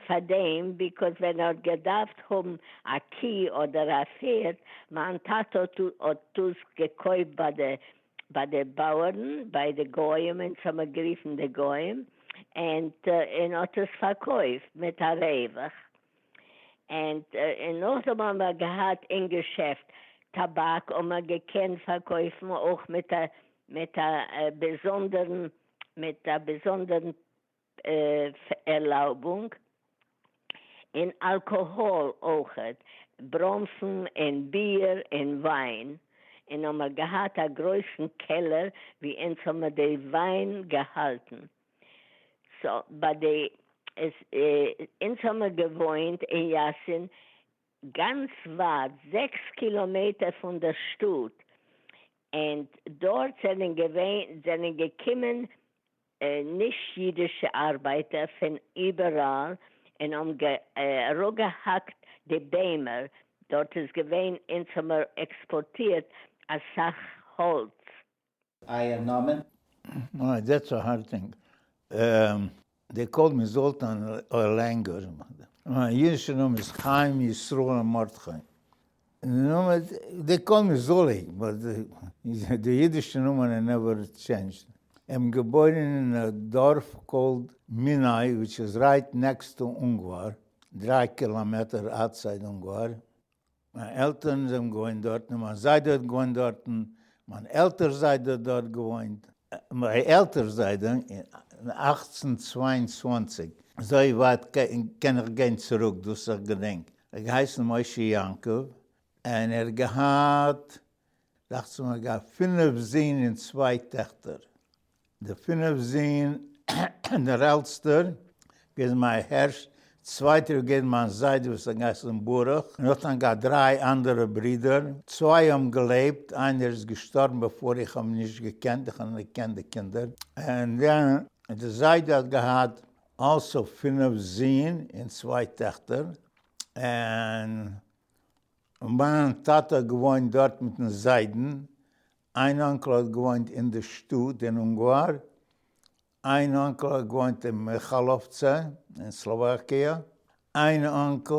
פאר דעם, because ווען ער האט געדארפט האבן א קי אדער א פערד, מיין טאטע האט דאס געקויפט ביי די ביי די בויערן, ביי די גוים, אונז האמער גערופן די גוים, און האט עס פארקויפט מיט א רווח. און נאכדעם האבן מיר געהאט אין געשעפט טאבאק האבן מיר געקענט פארקויפן אויך מיט א מיט א באזונדערן מיט א באזונדערן ערלויבונג, און אלקאהאל אויכעט, בראנפן און ביר און וויין, און האבן מיר געהאט א גרויסן קעלער ווי אונז האבן מיר די וויין געהאלטן. so ביי די עס אונז האמער געוואוינט אין יאסין גאנץ ווייט זעקס קילאמעטער פון דער שטאט, און דארט זענען געווען זענען געקומען נישט אידישע ארבייטער פון איבעראל און האבן אראפגעהאקט די ביימער, דארט איז געווען אונז האמער עקספארטירט אסאך האלץ. אייער נאמען? אה, that's a hard thing. They called me Zoltan Erlanger. מיין אידישע נאמען איז חיים ישראל מרדכי. They call me Zoli, but די אידישע נאמען I never changed. איך בין געבוירן אין א דארף called מינאי which is right next to אונגוואר, דריי קילאמעטער outside אונגוואר. מיין עלטערן זענען געוואוינט דארטן און מיין זיידע האט געוואוינט דארטן. מיין עלטער זיידע האט דארט געוואוינט. מיין עלטער זיידע אין 1822, אזוי ווייט קען איך גיין צוריק דאס איך געדענק, ער האט געהייסן משה יעקב, און ער האט געהאט, דאכט זיך מיר געהאט פינף זין און צוויי טעכטער. די פינף זין, דער עלטסטער געווען מאיר הערש, צווייטער איז געווען מיין זיידע וואס האט געהייסן ברוך, און האט נאך געהאט דריי אנדערע ברידער, צוויי האבן געלעבט, איינער איז געשטארבן בעפאר איך האב אים נישט געקענט, איך האב נאר געקענט די קינדער, און דען די זיידע האט געהאט also פינף זין און צוויי טעכטער, און מיין טאטע האט געוואוינט דארט מיטן זיידן, איין uncle האט געוואוינט אין די שטאט אין אונגוואר, איין uncle האט געוואוינט אין מיכאלאווצע אין סלאוואקיע, איין uncle,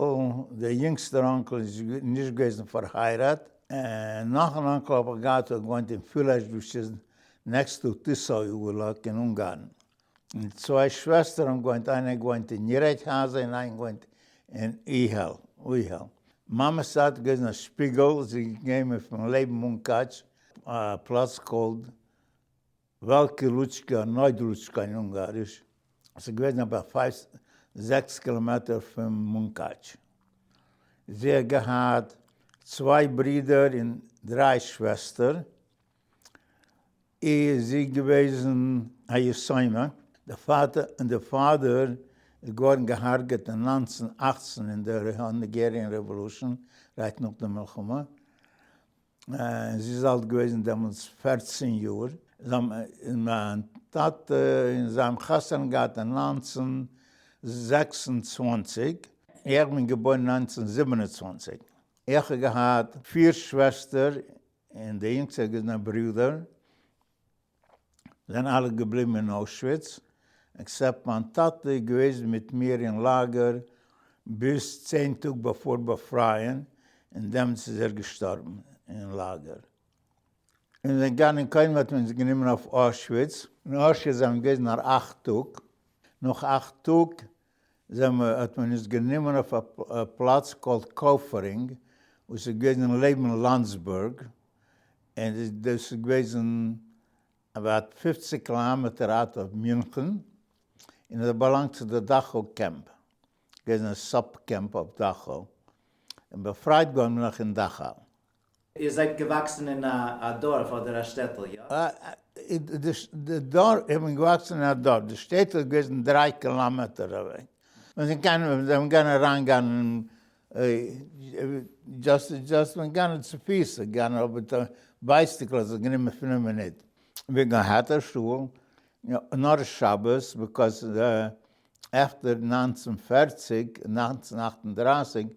דער יונגסטער uncle איז נישט געוועזן פארהייראט, און נאך אן uncle האב איך געהאט האט געוואוינט אין פילעשט וואס איז next to טיסא-אולאק אין אונגארן. און צוויי שוועסטער האבן געוואוינט, איינע האט געוואוינט אין נירעדהאזע און איינע געוואוינט אין איהעל, אוהעל. מאמע'ס זייט איז געוועזן א שפיגעל, זי איז געקומען פון לעבן מונקאטש, א פלאץ called וועלקי לוצקא, נויד-לוצקא אין אונגאריש, עס איז געוועזן about five זעקס קילאמעטער פון מונקאטש. זי האט געהאט צוויי ברידער און דריי שוועסטער. איז זי געוועזן א יתומה, די פאטער און די father איז געווארן געהארגעט אין 1918 אין די Hungarian Revolution right נאך די מלחמה, און זי איז אלט געוועזן דעמאלטס 14 יאר, און מיין טאטע און זיי האבן חתונה געהאט אין 1926, איך בין געבוירן אין 1927, איך האב געהאט פיר שוועסטער און די יונגסטע איז געווען א ברודער, זענען אלע געבליבן אין אוישוויץ, except מיין טאטע איז געוועזן מיט מיר אין לאגער ביז 10 טאג בעפאר באפרייען, און דעמאלטס איז ער געשטארבן אין לאגער. און זענען געגאנגען, קודם האט מען אונז גענומען אויף אוישוויץ, אין אוישוויץ זענען מיר געוועזן נאר אכט טאג, נאך אכט טאג האט מען אונז גענומען אויף א פלאץ called קאופערינג וואס איז געוועזן לעבן לאנדסבורג, און דאס איז געוועזן about 50 קילאמעטער out of מינכן, און עס באלאנגט צו די דאכאו קעמפ, געוועזן א sub camp אויף דאכאו, און באפרייט געווארן בין איך אין דאכאו. איר זייט געוואקסן אין א דארף אדער א שטעטל, יא? די דארף, איך בין געוואקסן אין א דארף, די שטעטל איז געוועזן דריי קילאמעטער אוועק, מיר זענען געגאנגען אריינגיין just just מיר געגאנגען צו פיס, געגאנגען אויף bicycle האט זיך גענומען פינף מינוט, מיר געהאט א שול, נאר שבת, because after 1940, 1938,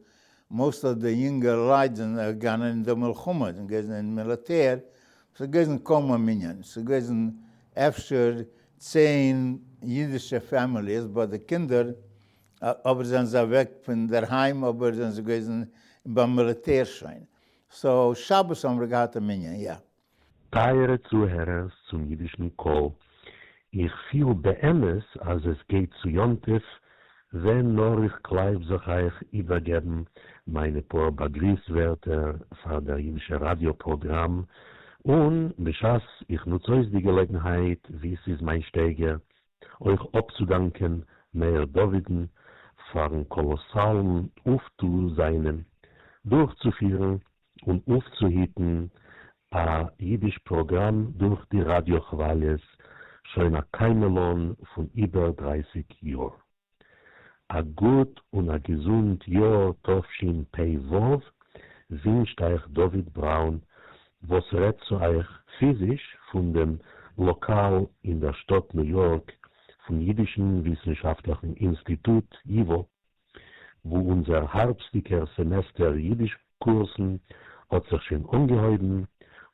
most of די יונגע לייט זענען געגאנגען אין די מלחמה, זענען געוועזן אין מיליטער, ס'איז געוועזן קוים א מנין, ס'איז געוועזן אפשר 10 אידישע families ביי די קינדער, אבער זענען זיי אוועק פון דערהיים, אבער זענען זיי געוועזן ביים מיליטער שוין. so שבת האבן מיר געהאט א מנין, יא. טייערע צוהערערס צום אידישן קול, איך פיל באמת אז עס גייט צו יום טוב, ווען נאר איך קלייב זיך אייך איבערגעבן מיינע פאר באגריס ווערטער פאר דער אידישע ראדיא פראגראם, און בשעת איך נוץ אויס די געלעגנהייט ווי ס'איז מיין שטייגער, אויך אפצודאנקען מאיר דוד'ן פארן קאלאסאלן אויפטו זיינעם דורכצופירן און אויפצוהיטן א אידיש פראגראם דורך די ראדיא כוואליעס שוין א קיימא לן פון איבער 30 יאר. א גוט און א געזונט יאר תשפ"ו ווינטשט אייך דוד בראון וואס רעדט צו אייך פיזיש פון דעם לאקאל אין דער שטאט ניו יארק פון אידישן וויסנשאפטליכן אינסטיטוט ייווא וואו אונזער הארבסטיגער סעמעסטער אידיש קורסן האט זיך שוין אנגעהויבן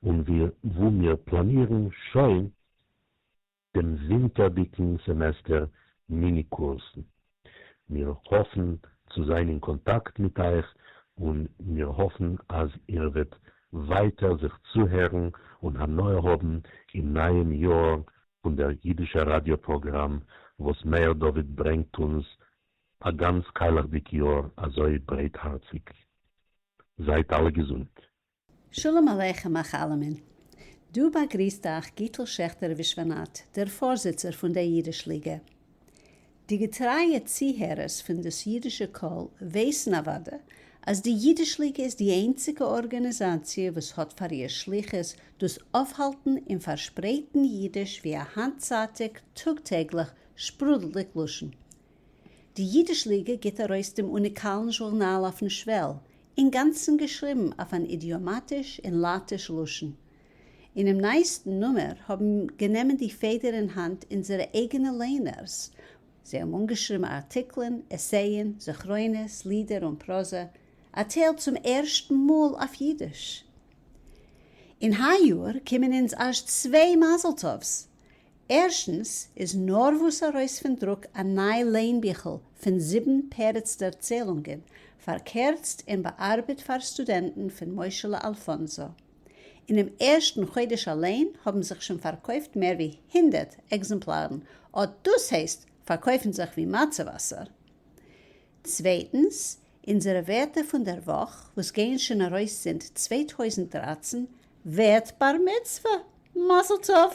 און וואו מיר פלאנירן שוין דעם ווינטערדיגן סעמעסטער מיני קורסן. מיר האפן צו זיין אין קאנטאקט מיט אייך און מיר האפן אז איר וועט ווייטער זיך צוהערן און הנאה האבן אין נייעם יאר פון דער אידישער ראדיא פראגראם וואס מאיר דוד ברענגט אונז א גאנץ קיילעכדיג יאר אזוי ברייטהארציג. זייט אלע געזונט. שלום עליכם אייך אלעמען. דא באגריסט אייך גיטל שעכטער ווישוואנאט, דער פארזיצער פון דער אידיש ליגע. די געטרייע צוהערערס פון דאס אידישע קול ווייסן אוודאי אז די אידיש ליגע איז די איינציגע ארגאניזאציע וואס האט פאר איר שליחות דאס אויפהאלטן און פארשפרייטן אידיש ווי א היינטצייטיג טאג-טעגליך שפרודלדיג לשון. די אידיש ליגע גיט ארויס דעם אוניקאלן זשורנאל אויפן שוועל, אינגאנצן געשריבן אויף אן אידיאמאטיש און לייטיש לשון. אינעם נייעסטן נומער האבן גענומען די פעדער אין האנט אונזערע אייגענע ליינערס, זיי האבן אנגעשריבן ארטיקלען, עסייען, זכרונות, לידער און פראזע, א טייל צום ערשטן מאל אויף אידיש. און היי יאר קומען אונז אזש צוויי מזל טוב'ס, ערשטנס איז נארוואס ארויס פון דרוק א ניי ליינביכל פון זיבן פרץ דערציילונגען, פארקערצט און באארבעט פאר סטודענטן פון משה'לע אלפאנזא. אינעם ערשטן חודש אליין האבן זיך שוין פארקויפט מער ווי 100 עקזעמפלארן, אט דאס הייסט פארקויפן זיך ווי מצה וואסער. צווייטנס, אונזערע ווערטער פון דער וואך וואס גייען שוין ארויס זינט 2013 ווערט בר מצוה! מזל טוב!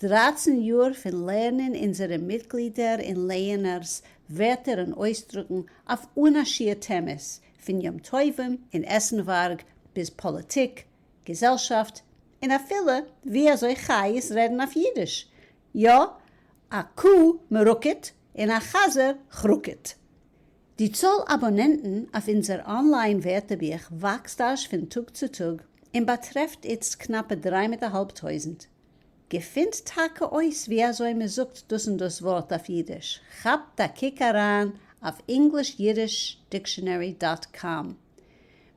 13 יאר פון לערנען אונזערע מיטגלידער און לייענערס ווערטער און אויסדרוקן אויף אן א שיעור טעמעס, פון יום טובים און עסנווארג ביז פאליטיק, געזעלשאפט, און אפילו ווי אזוי חיות רעדן אויף אידיש. יא, א קו מרוקעט און א חזר כראקעט. די צאל אבאנענטן אויף אונזער אנליין ווערטערבוך וואקסט אזש פון טאג צו טאג און באטרעפט איצט קנאפע דריי מיט א האלב טויזנט. געפינט טאקע אויס ווי אזוי מען זאגט דאס און דאס ווארט אויף אידיש, כאפט א קוק אריין אויף EnglishYiddishDictionary dot com.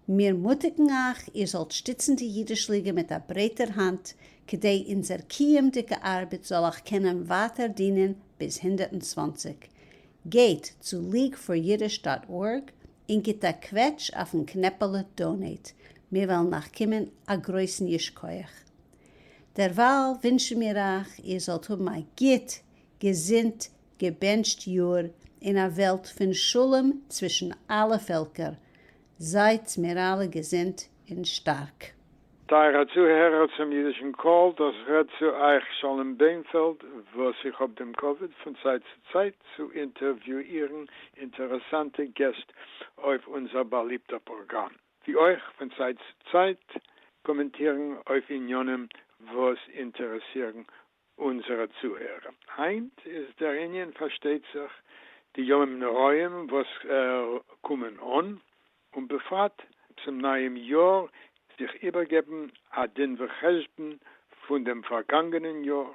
מיר מוטיגן אייך איר זאלט שטיצן די אידיש ליגע מיט א ברייטער האנט כדי אונזער קיומ'דיגע ארבעט זאל אייך קענען ווייטער דינען ביז 120. גייט צו leagueforyiddish dot org און גיט א קוועטש אויפן קנעפעלע donate, מיר וועלן אייך קומען א גרויסן ייש כח. דערווייל ווינטשן מיר אייך איר זאלט האבן א גוט, געזונט, געבענטשט יאר אין א וועלט פון שלום צווישן אלע פעלקער, זייטס מיר אלע געזונט און שטארק. טייערע צוהערער צום אידישן קול, דאס רעדט צו אייך שלום בענפעלד, וואס איך האב דעם כבוד פון צייט צו צייט צו אינטערוויואירן אינטערעסאנטע געסט אויף אונזער באליבטער פראגראם, ווי אויך פון צייט צו צייט קאמענטירן אויף עניינים וואס אינטערעסירן אונזערע צוהערער. היינט איז דער ענין פארשטייט זיך די ימים נוראים וואס קומען אן, און בפרט צום נייעם יאר זיך איבערגעבן א דין וחשבון פון דעם פארגאנגענען יאר,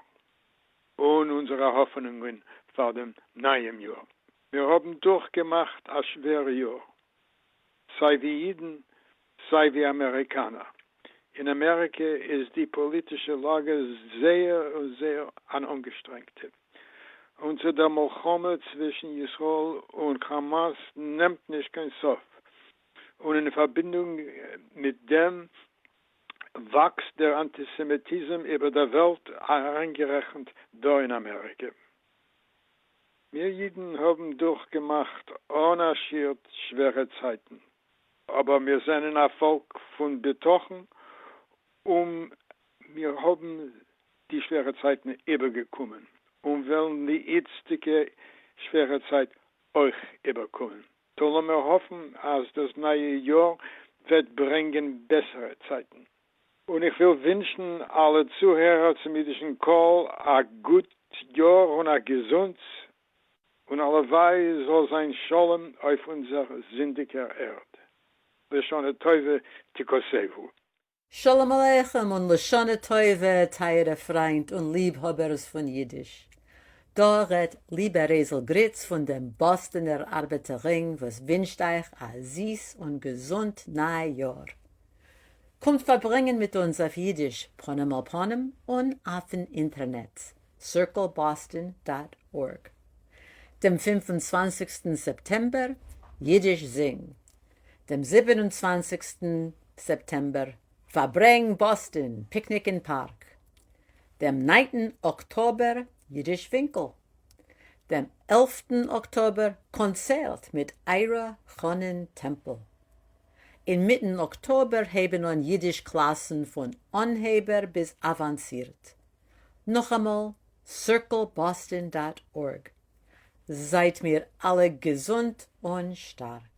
און אונזערע האפענונגען פאר דעם נייעם יאר. מיר האבן דורכגעמאכט א שווערע יאר, סיי ווי אידן סיי ווי אמעריקאנער. אין אמעריקע איז די פאליטישע לאגע זייער און זייער אן אנגעשטרענגטע, און צו דער מלחמה צווישן ישראל און כאמאס נעמט נישט קיין סוף, און אין פארבינדונג מיט דעם וואקסט דער אנטיסעמיטיזם איבער דער וועלט, אריינגערעכנט דא אין אמעריקע. מיר אידן האבן דורכגעמאכט אן א שיעור שווערע צייטן, אבער מיר זענען א פאלק פון בטחון און מיר האבן די שווערע צייטן איבערגעקומען און וועלן די איצטיגע שווערע צייט אויך איבערקומען. טא לאמיר האפן אז דאס נייע יאר וועט ברענגען בעסערע צייטן. און איך וויל ווינטשן אלע צוהערער צום אידישן קול א גוט יאר און א געזונטס, און הלוואי זאל זיין שלום אויף אונזער זינדיגער ערד. לשנה טובה תכתבו. שלום עליכם און לשנה טובה טייערע פריינט און ליבהאבערס פון אידיש. דא רעדט ליבע רייזל גריץ פון דעם באסטענער ארבעטער רינג וואס ווינטשט אייך א זיס און געזונט ניי יאר. קומט פארברענגען מיט אונז אויף אידיש פנים אל פנים און אויפן אינטערנעט, circleboston dot org. דעם 25סטן סעפטעמבער, אידיש זינג. דעם 27סטן סעפטעמבער, פארברענג באסטאן, פיקניק אין פארק. דעם ניינטן אקטאבער, אידיש ווינקל. דעם עלפטן אקטאבער, קאנצערט מיט איירא חנן טעמפל. אין מיטן אקטאבער הייבן אן אידיש קלאסן פון אנהייבער ביז אוואנסירט. נאכאמאל, circleboston dot org. זייט מיר אלע געזונט און שטארק.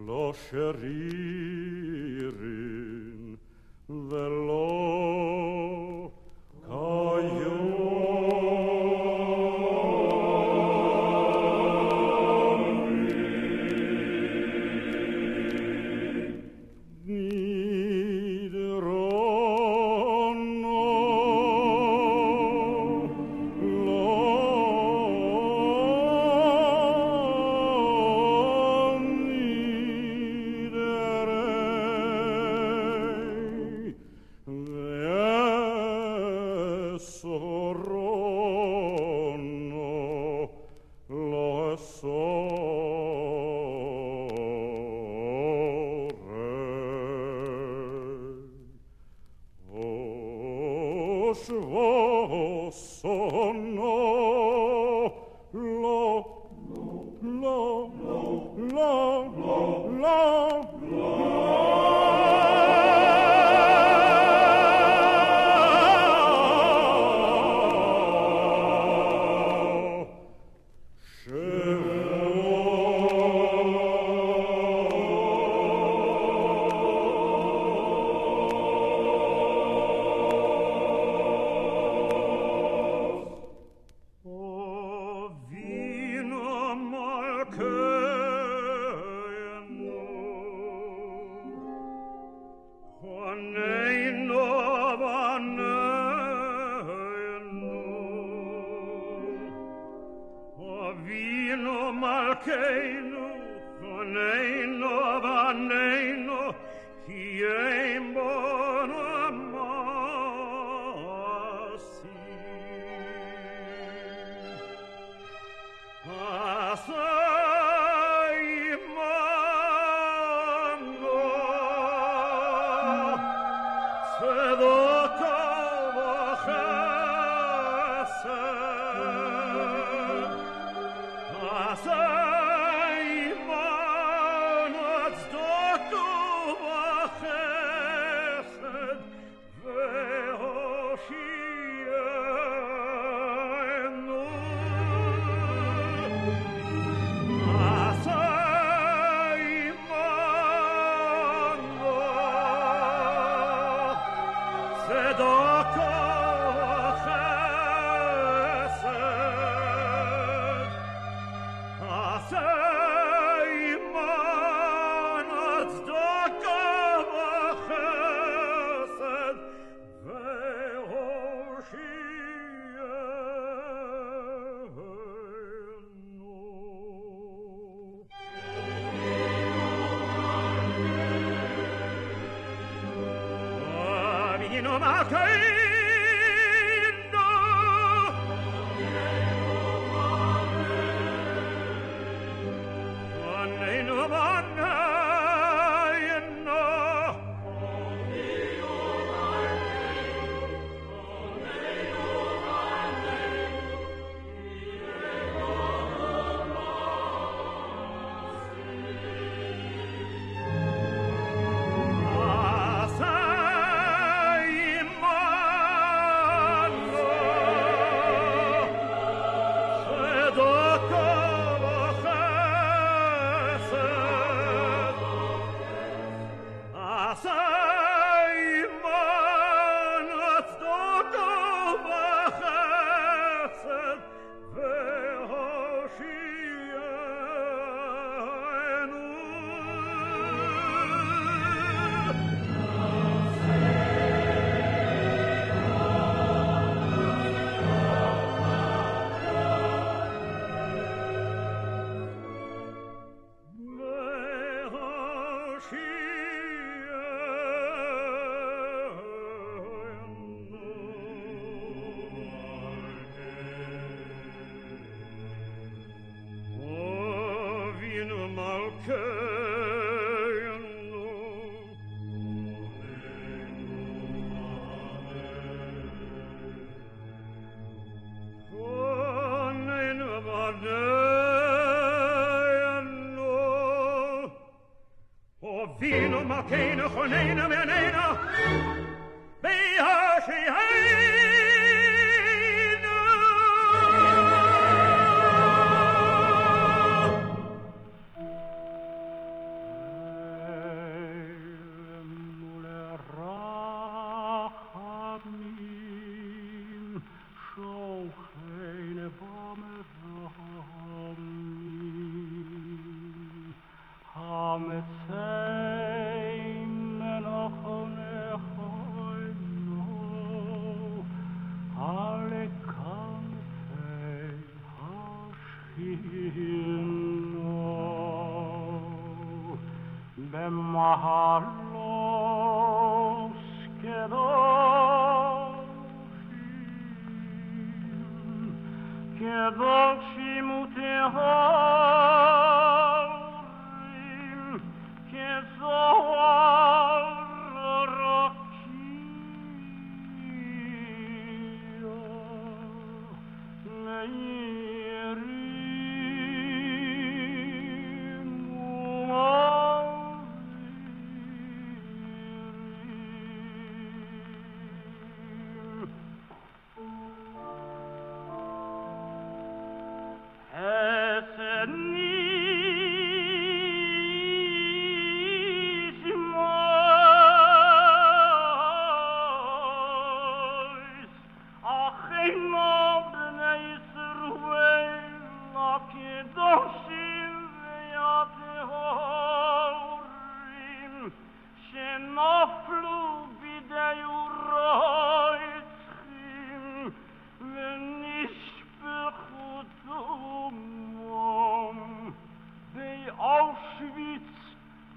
לא שרירין ולא Shvosono Lo Lo Lo Lo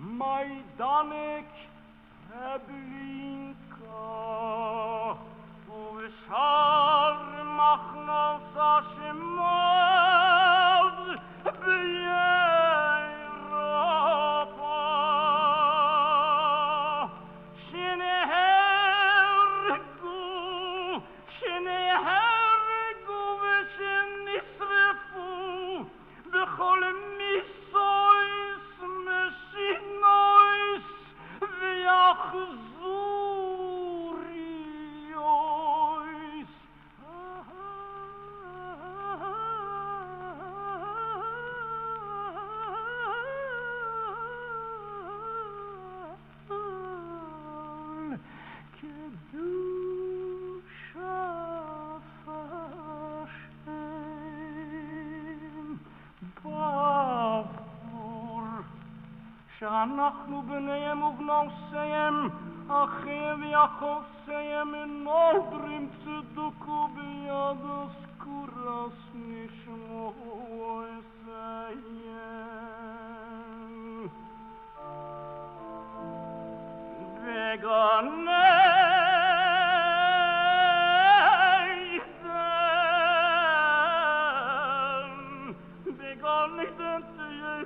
מיידאנעק טרעבלינקא ובשאר מחנות השמד באירופה שנהרגו שנהרגו ושנשרפו בכל מיתות משונות ואכזריות. קדושת השם בעבור שאנחנו בניהם ובנותיהם אחיהם ואחותיהם נודרים צדקה ביד הזכרת נשמותיהם. בגן עדן, בגן עדן תהיה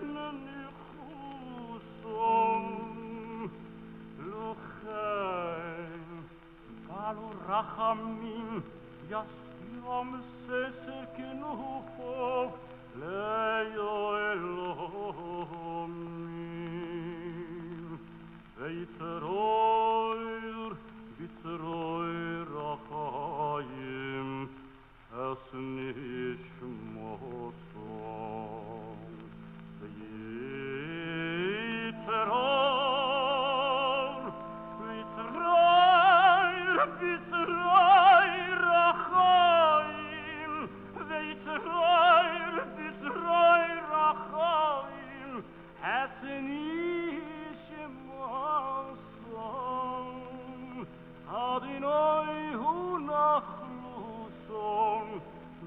מנוחתם, לכן בעל רחמים יסתירם סתר כנפיו לעולמים ויצרור בצרור החיים את נשמתם ויצרור בצרור בצרור החיים ויצרור בצרור החיים את נשמתם אדוני הוא נחלתם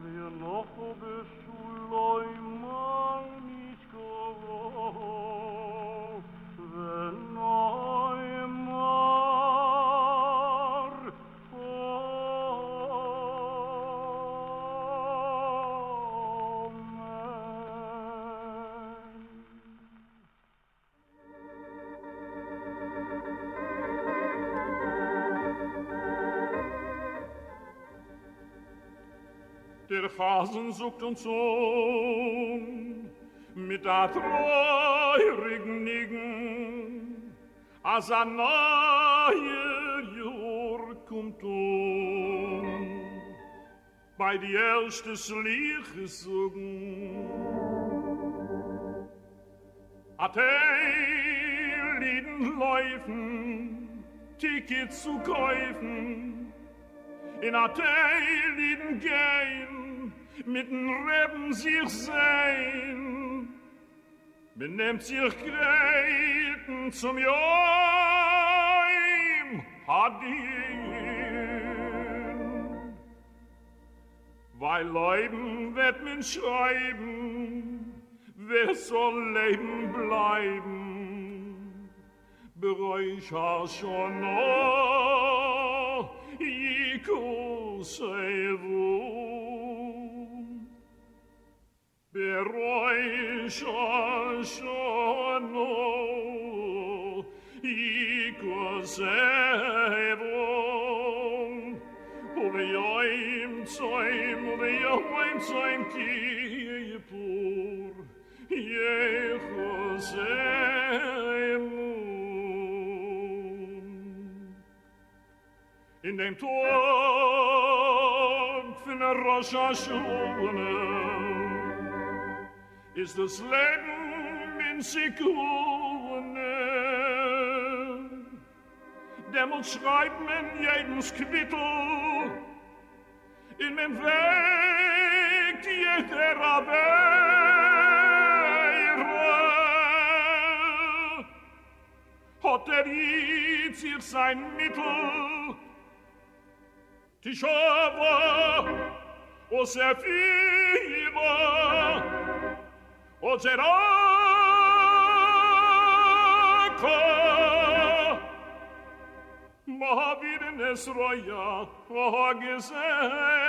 וינוחו בשלום על משכבם ונאמר אמן. דער חזן זאגט אונז אן מיט א טרויעריגן ניגון אז א נייער יאר קומט אן ביי די ערשטע סליחות זאגן א טייל אידן לויפן טיקעטס צו קויפן און א טייל אידן גיין מיטן רעבן זיך זען, מען נעמט זיך גרייטן צום יום הדין, ווייל לויבן וועט מען שרייבן ווער ס'זאל לעבן בלייבן. בראש השנה יכתבו בראש השנה יכתבו וביום צום וביום צום כיפור יחזמו. אין דעם טאג פון ראש השנה איז דאס לעבן אין סכנה, דעמאלט שרייבט מען יעדנס קוויטל און מען וועגט יעדער עבירה, האט דער איד זיך זיין מיטל, תשובה ותפילה, האט ער מעבירין את רוע הגזירה.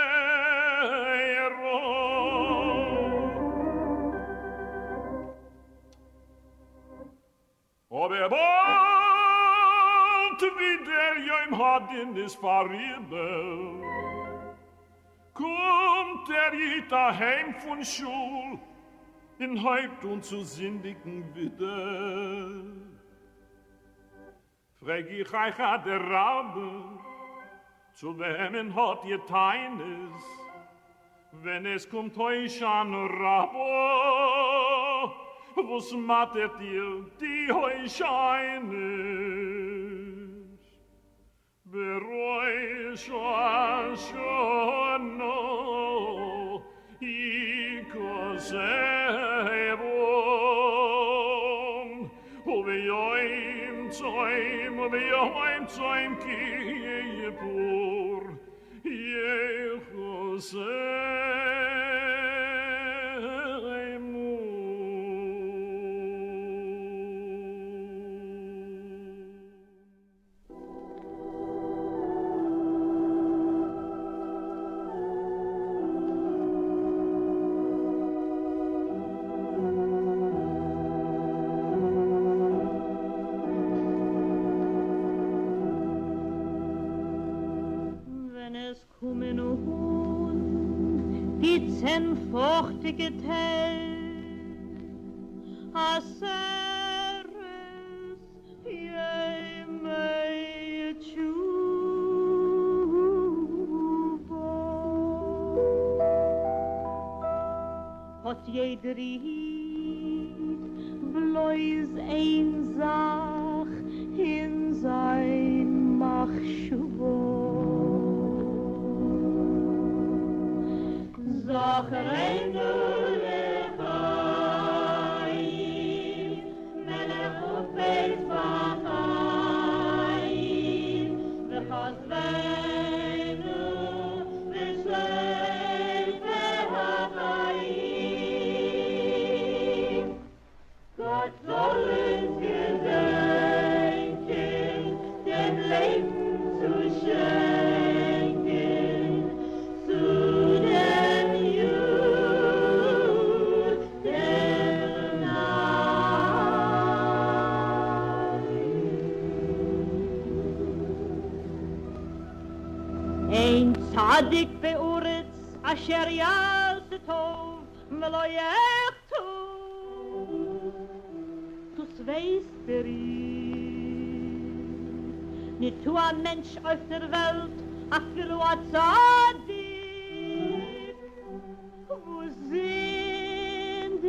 אבער באלד ווי דער יום הדין איז פאריבער, קומט דער איד אהיים פון שול און הויבט אן צו זינדיגן ווידער. פרעג איך אייך אדרבה, צו וועמען האט איר טענות ווען עס קומט הושענא רבה? וואס מאטערט איר די הושענות בראש השנה יכתבון וביום צום וביום צום כיפור יחסמו. ווען עס קומען אן די צען פארכטיגע טעג, עשרת ימי תשובה, האט יעדער איד בלויז איין זאך אין זיין מחשבה, זכרנו לחיים, מלך חפץ בחיים, וכתבנו בספר החיים. גאט זאל אונז געדענקען, דעם לעבן צו שענקען, צו דעם יוד דעם ניין. אין צדיק בארץ אשר יעשה טוב ולא יחטא, דאס ווייסט דער איד. ניטא א מענטש אויף דער וועלט אפילו א צדיק וואס זינדיגט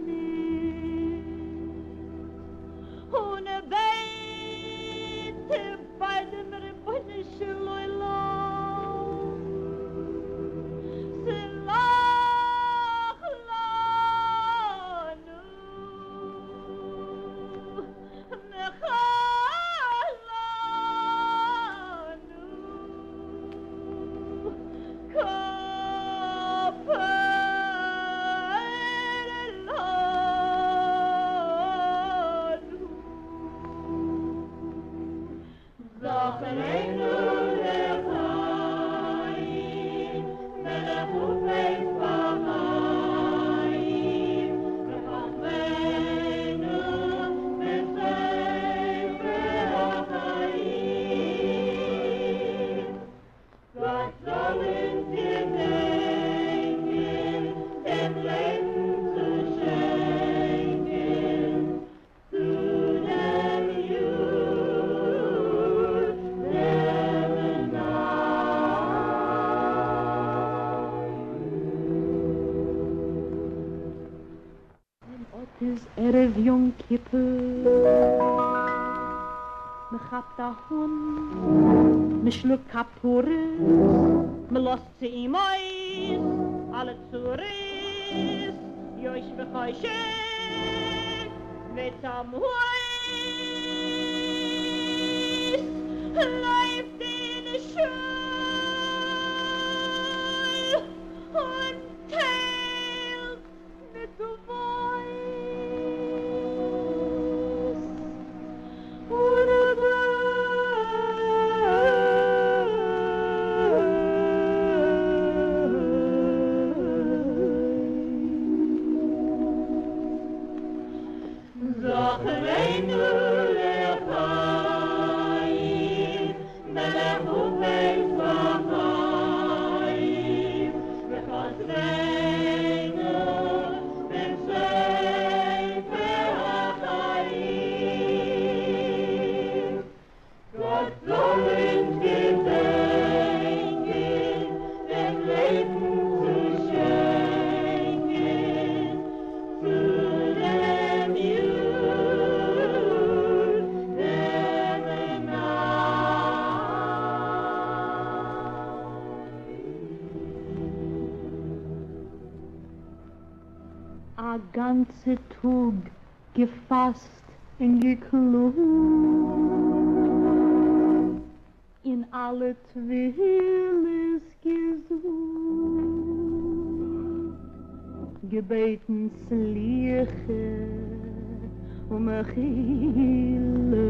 ניט, און ער בעט ביי דעם רבונו של עולם, סלח לנו, מחל לנו, כפר לנו. זכרנו לחיים, מלך חפץ בחיים, וכתבנו בספר החיים. גאט זאל אונז געדענקען, דעם לעבן צו שענקען, צו דעם יוד דעם ניין. און אט איז ערב יום כיפור, מ'כאפט א האן, מ'שלאגט כפרות, מ'לאזט צו אים אויס אלע צרות, יושבי חושך וצלמוות, לויפט אין שול און טיילט נדבות און. זכרנו לחיים, מלך חפץ בחיים, וכתבנו בספר החיים. גאָט זאָל אונדז געדענקען, דעם לעבן צו שענקען, צו דעם יוד, דעם אַ גאַנצע טאָג געפֿאַסט און געקלאָגט, אין אַלע תּפֿילות געזאָגט, געבעטן סליחה ומחילה,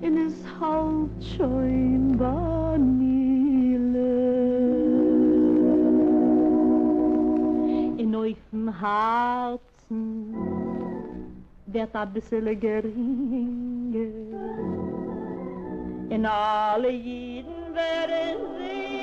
און עס האַלט שוין בײַ נעילה. און אויפֿן האַרצן ווערט אַ ביסעלע גרינגער, און אַלע ייִדן ווערן זינגער.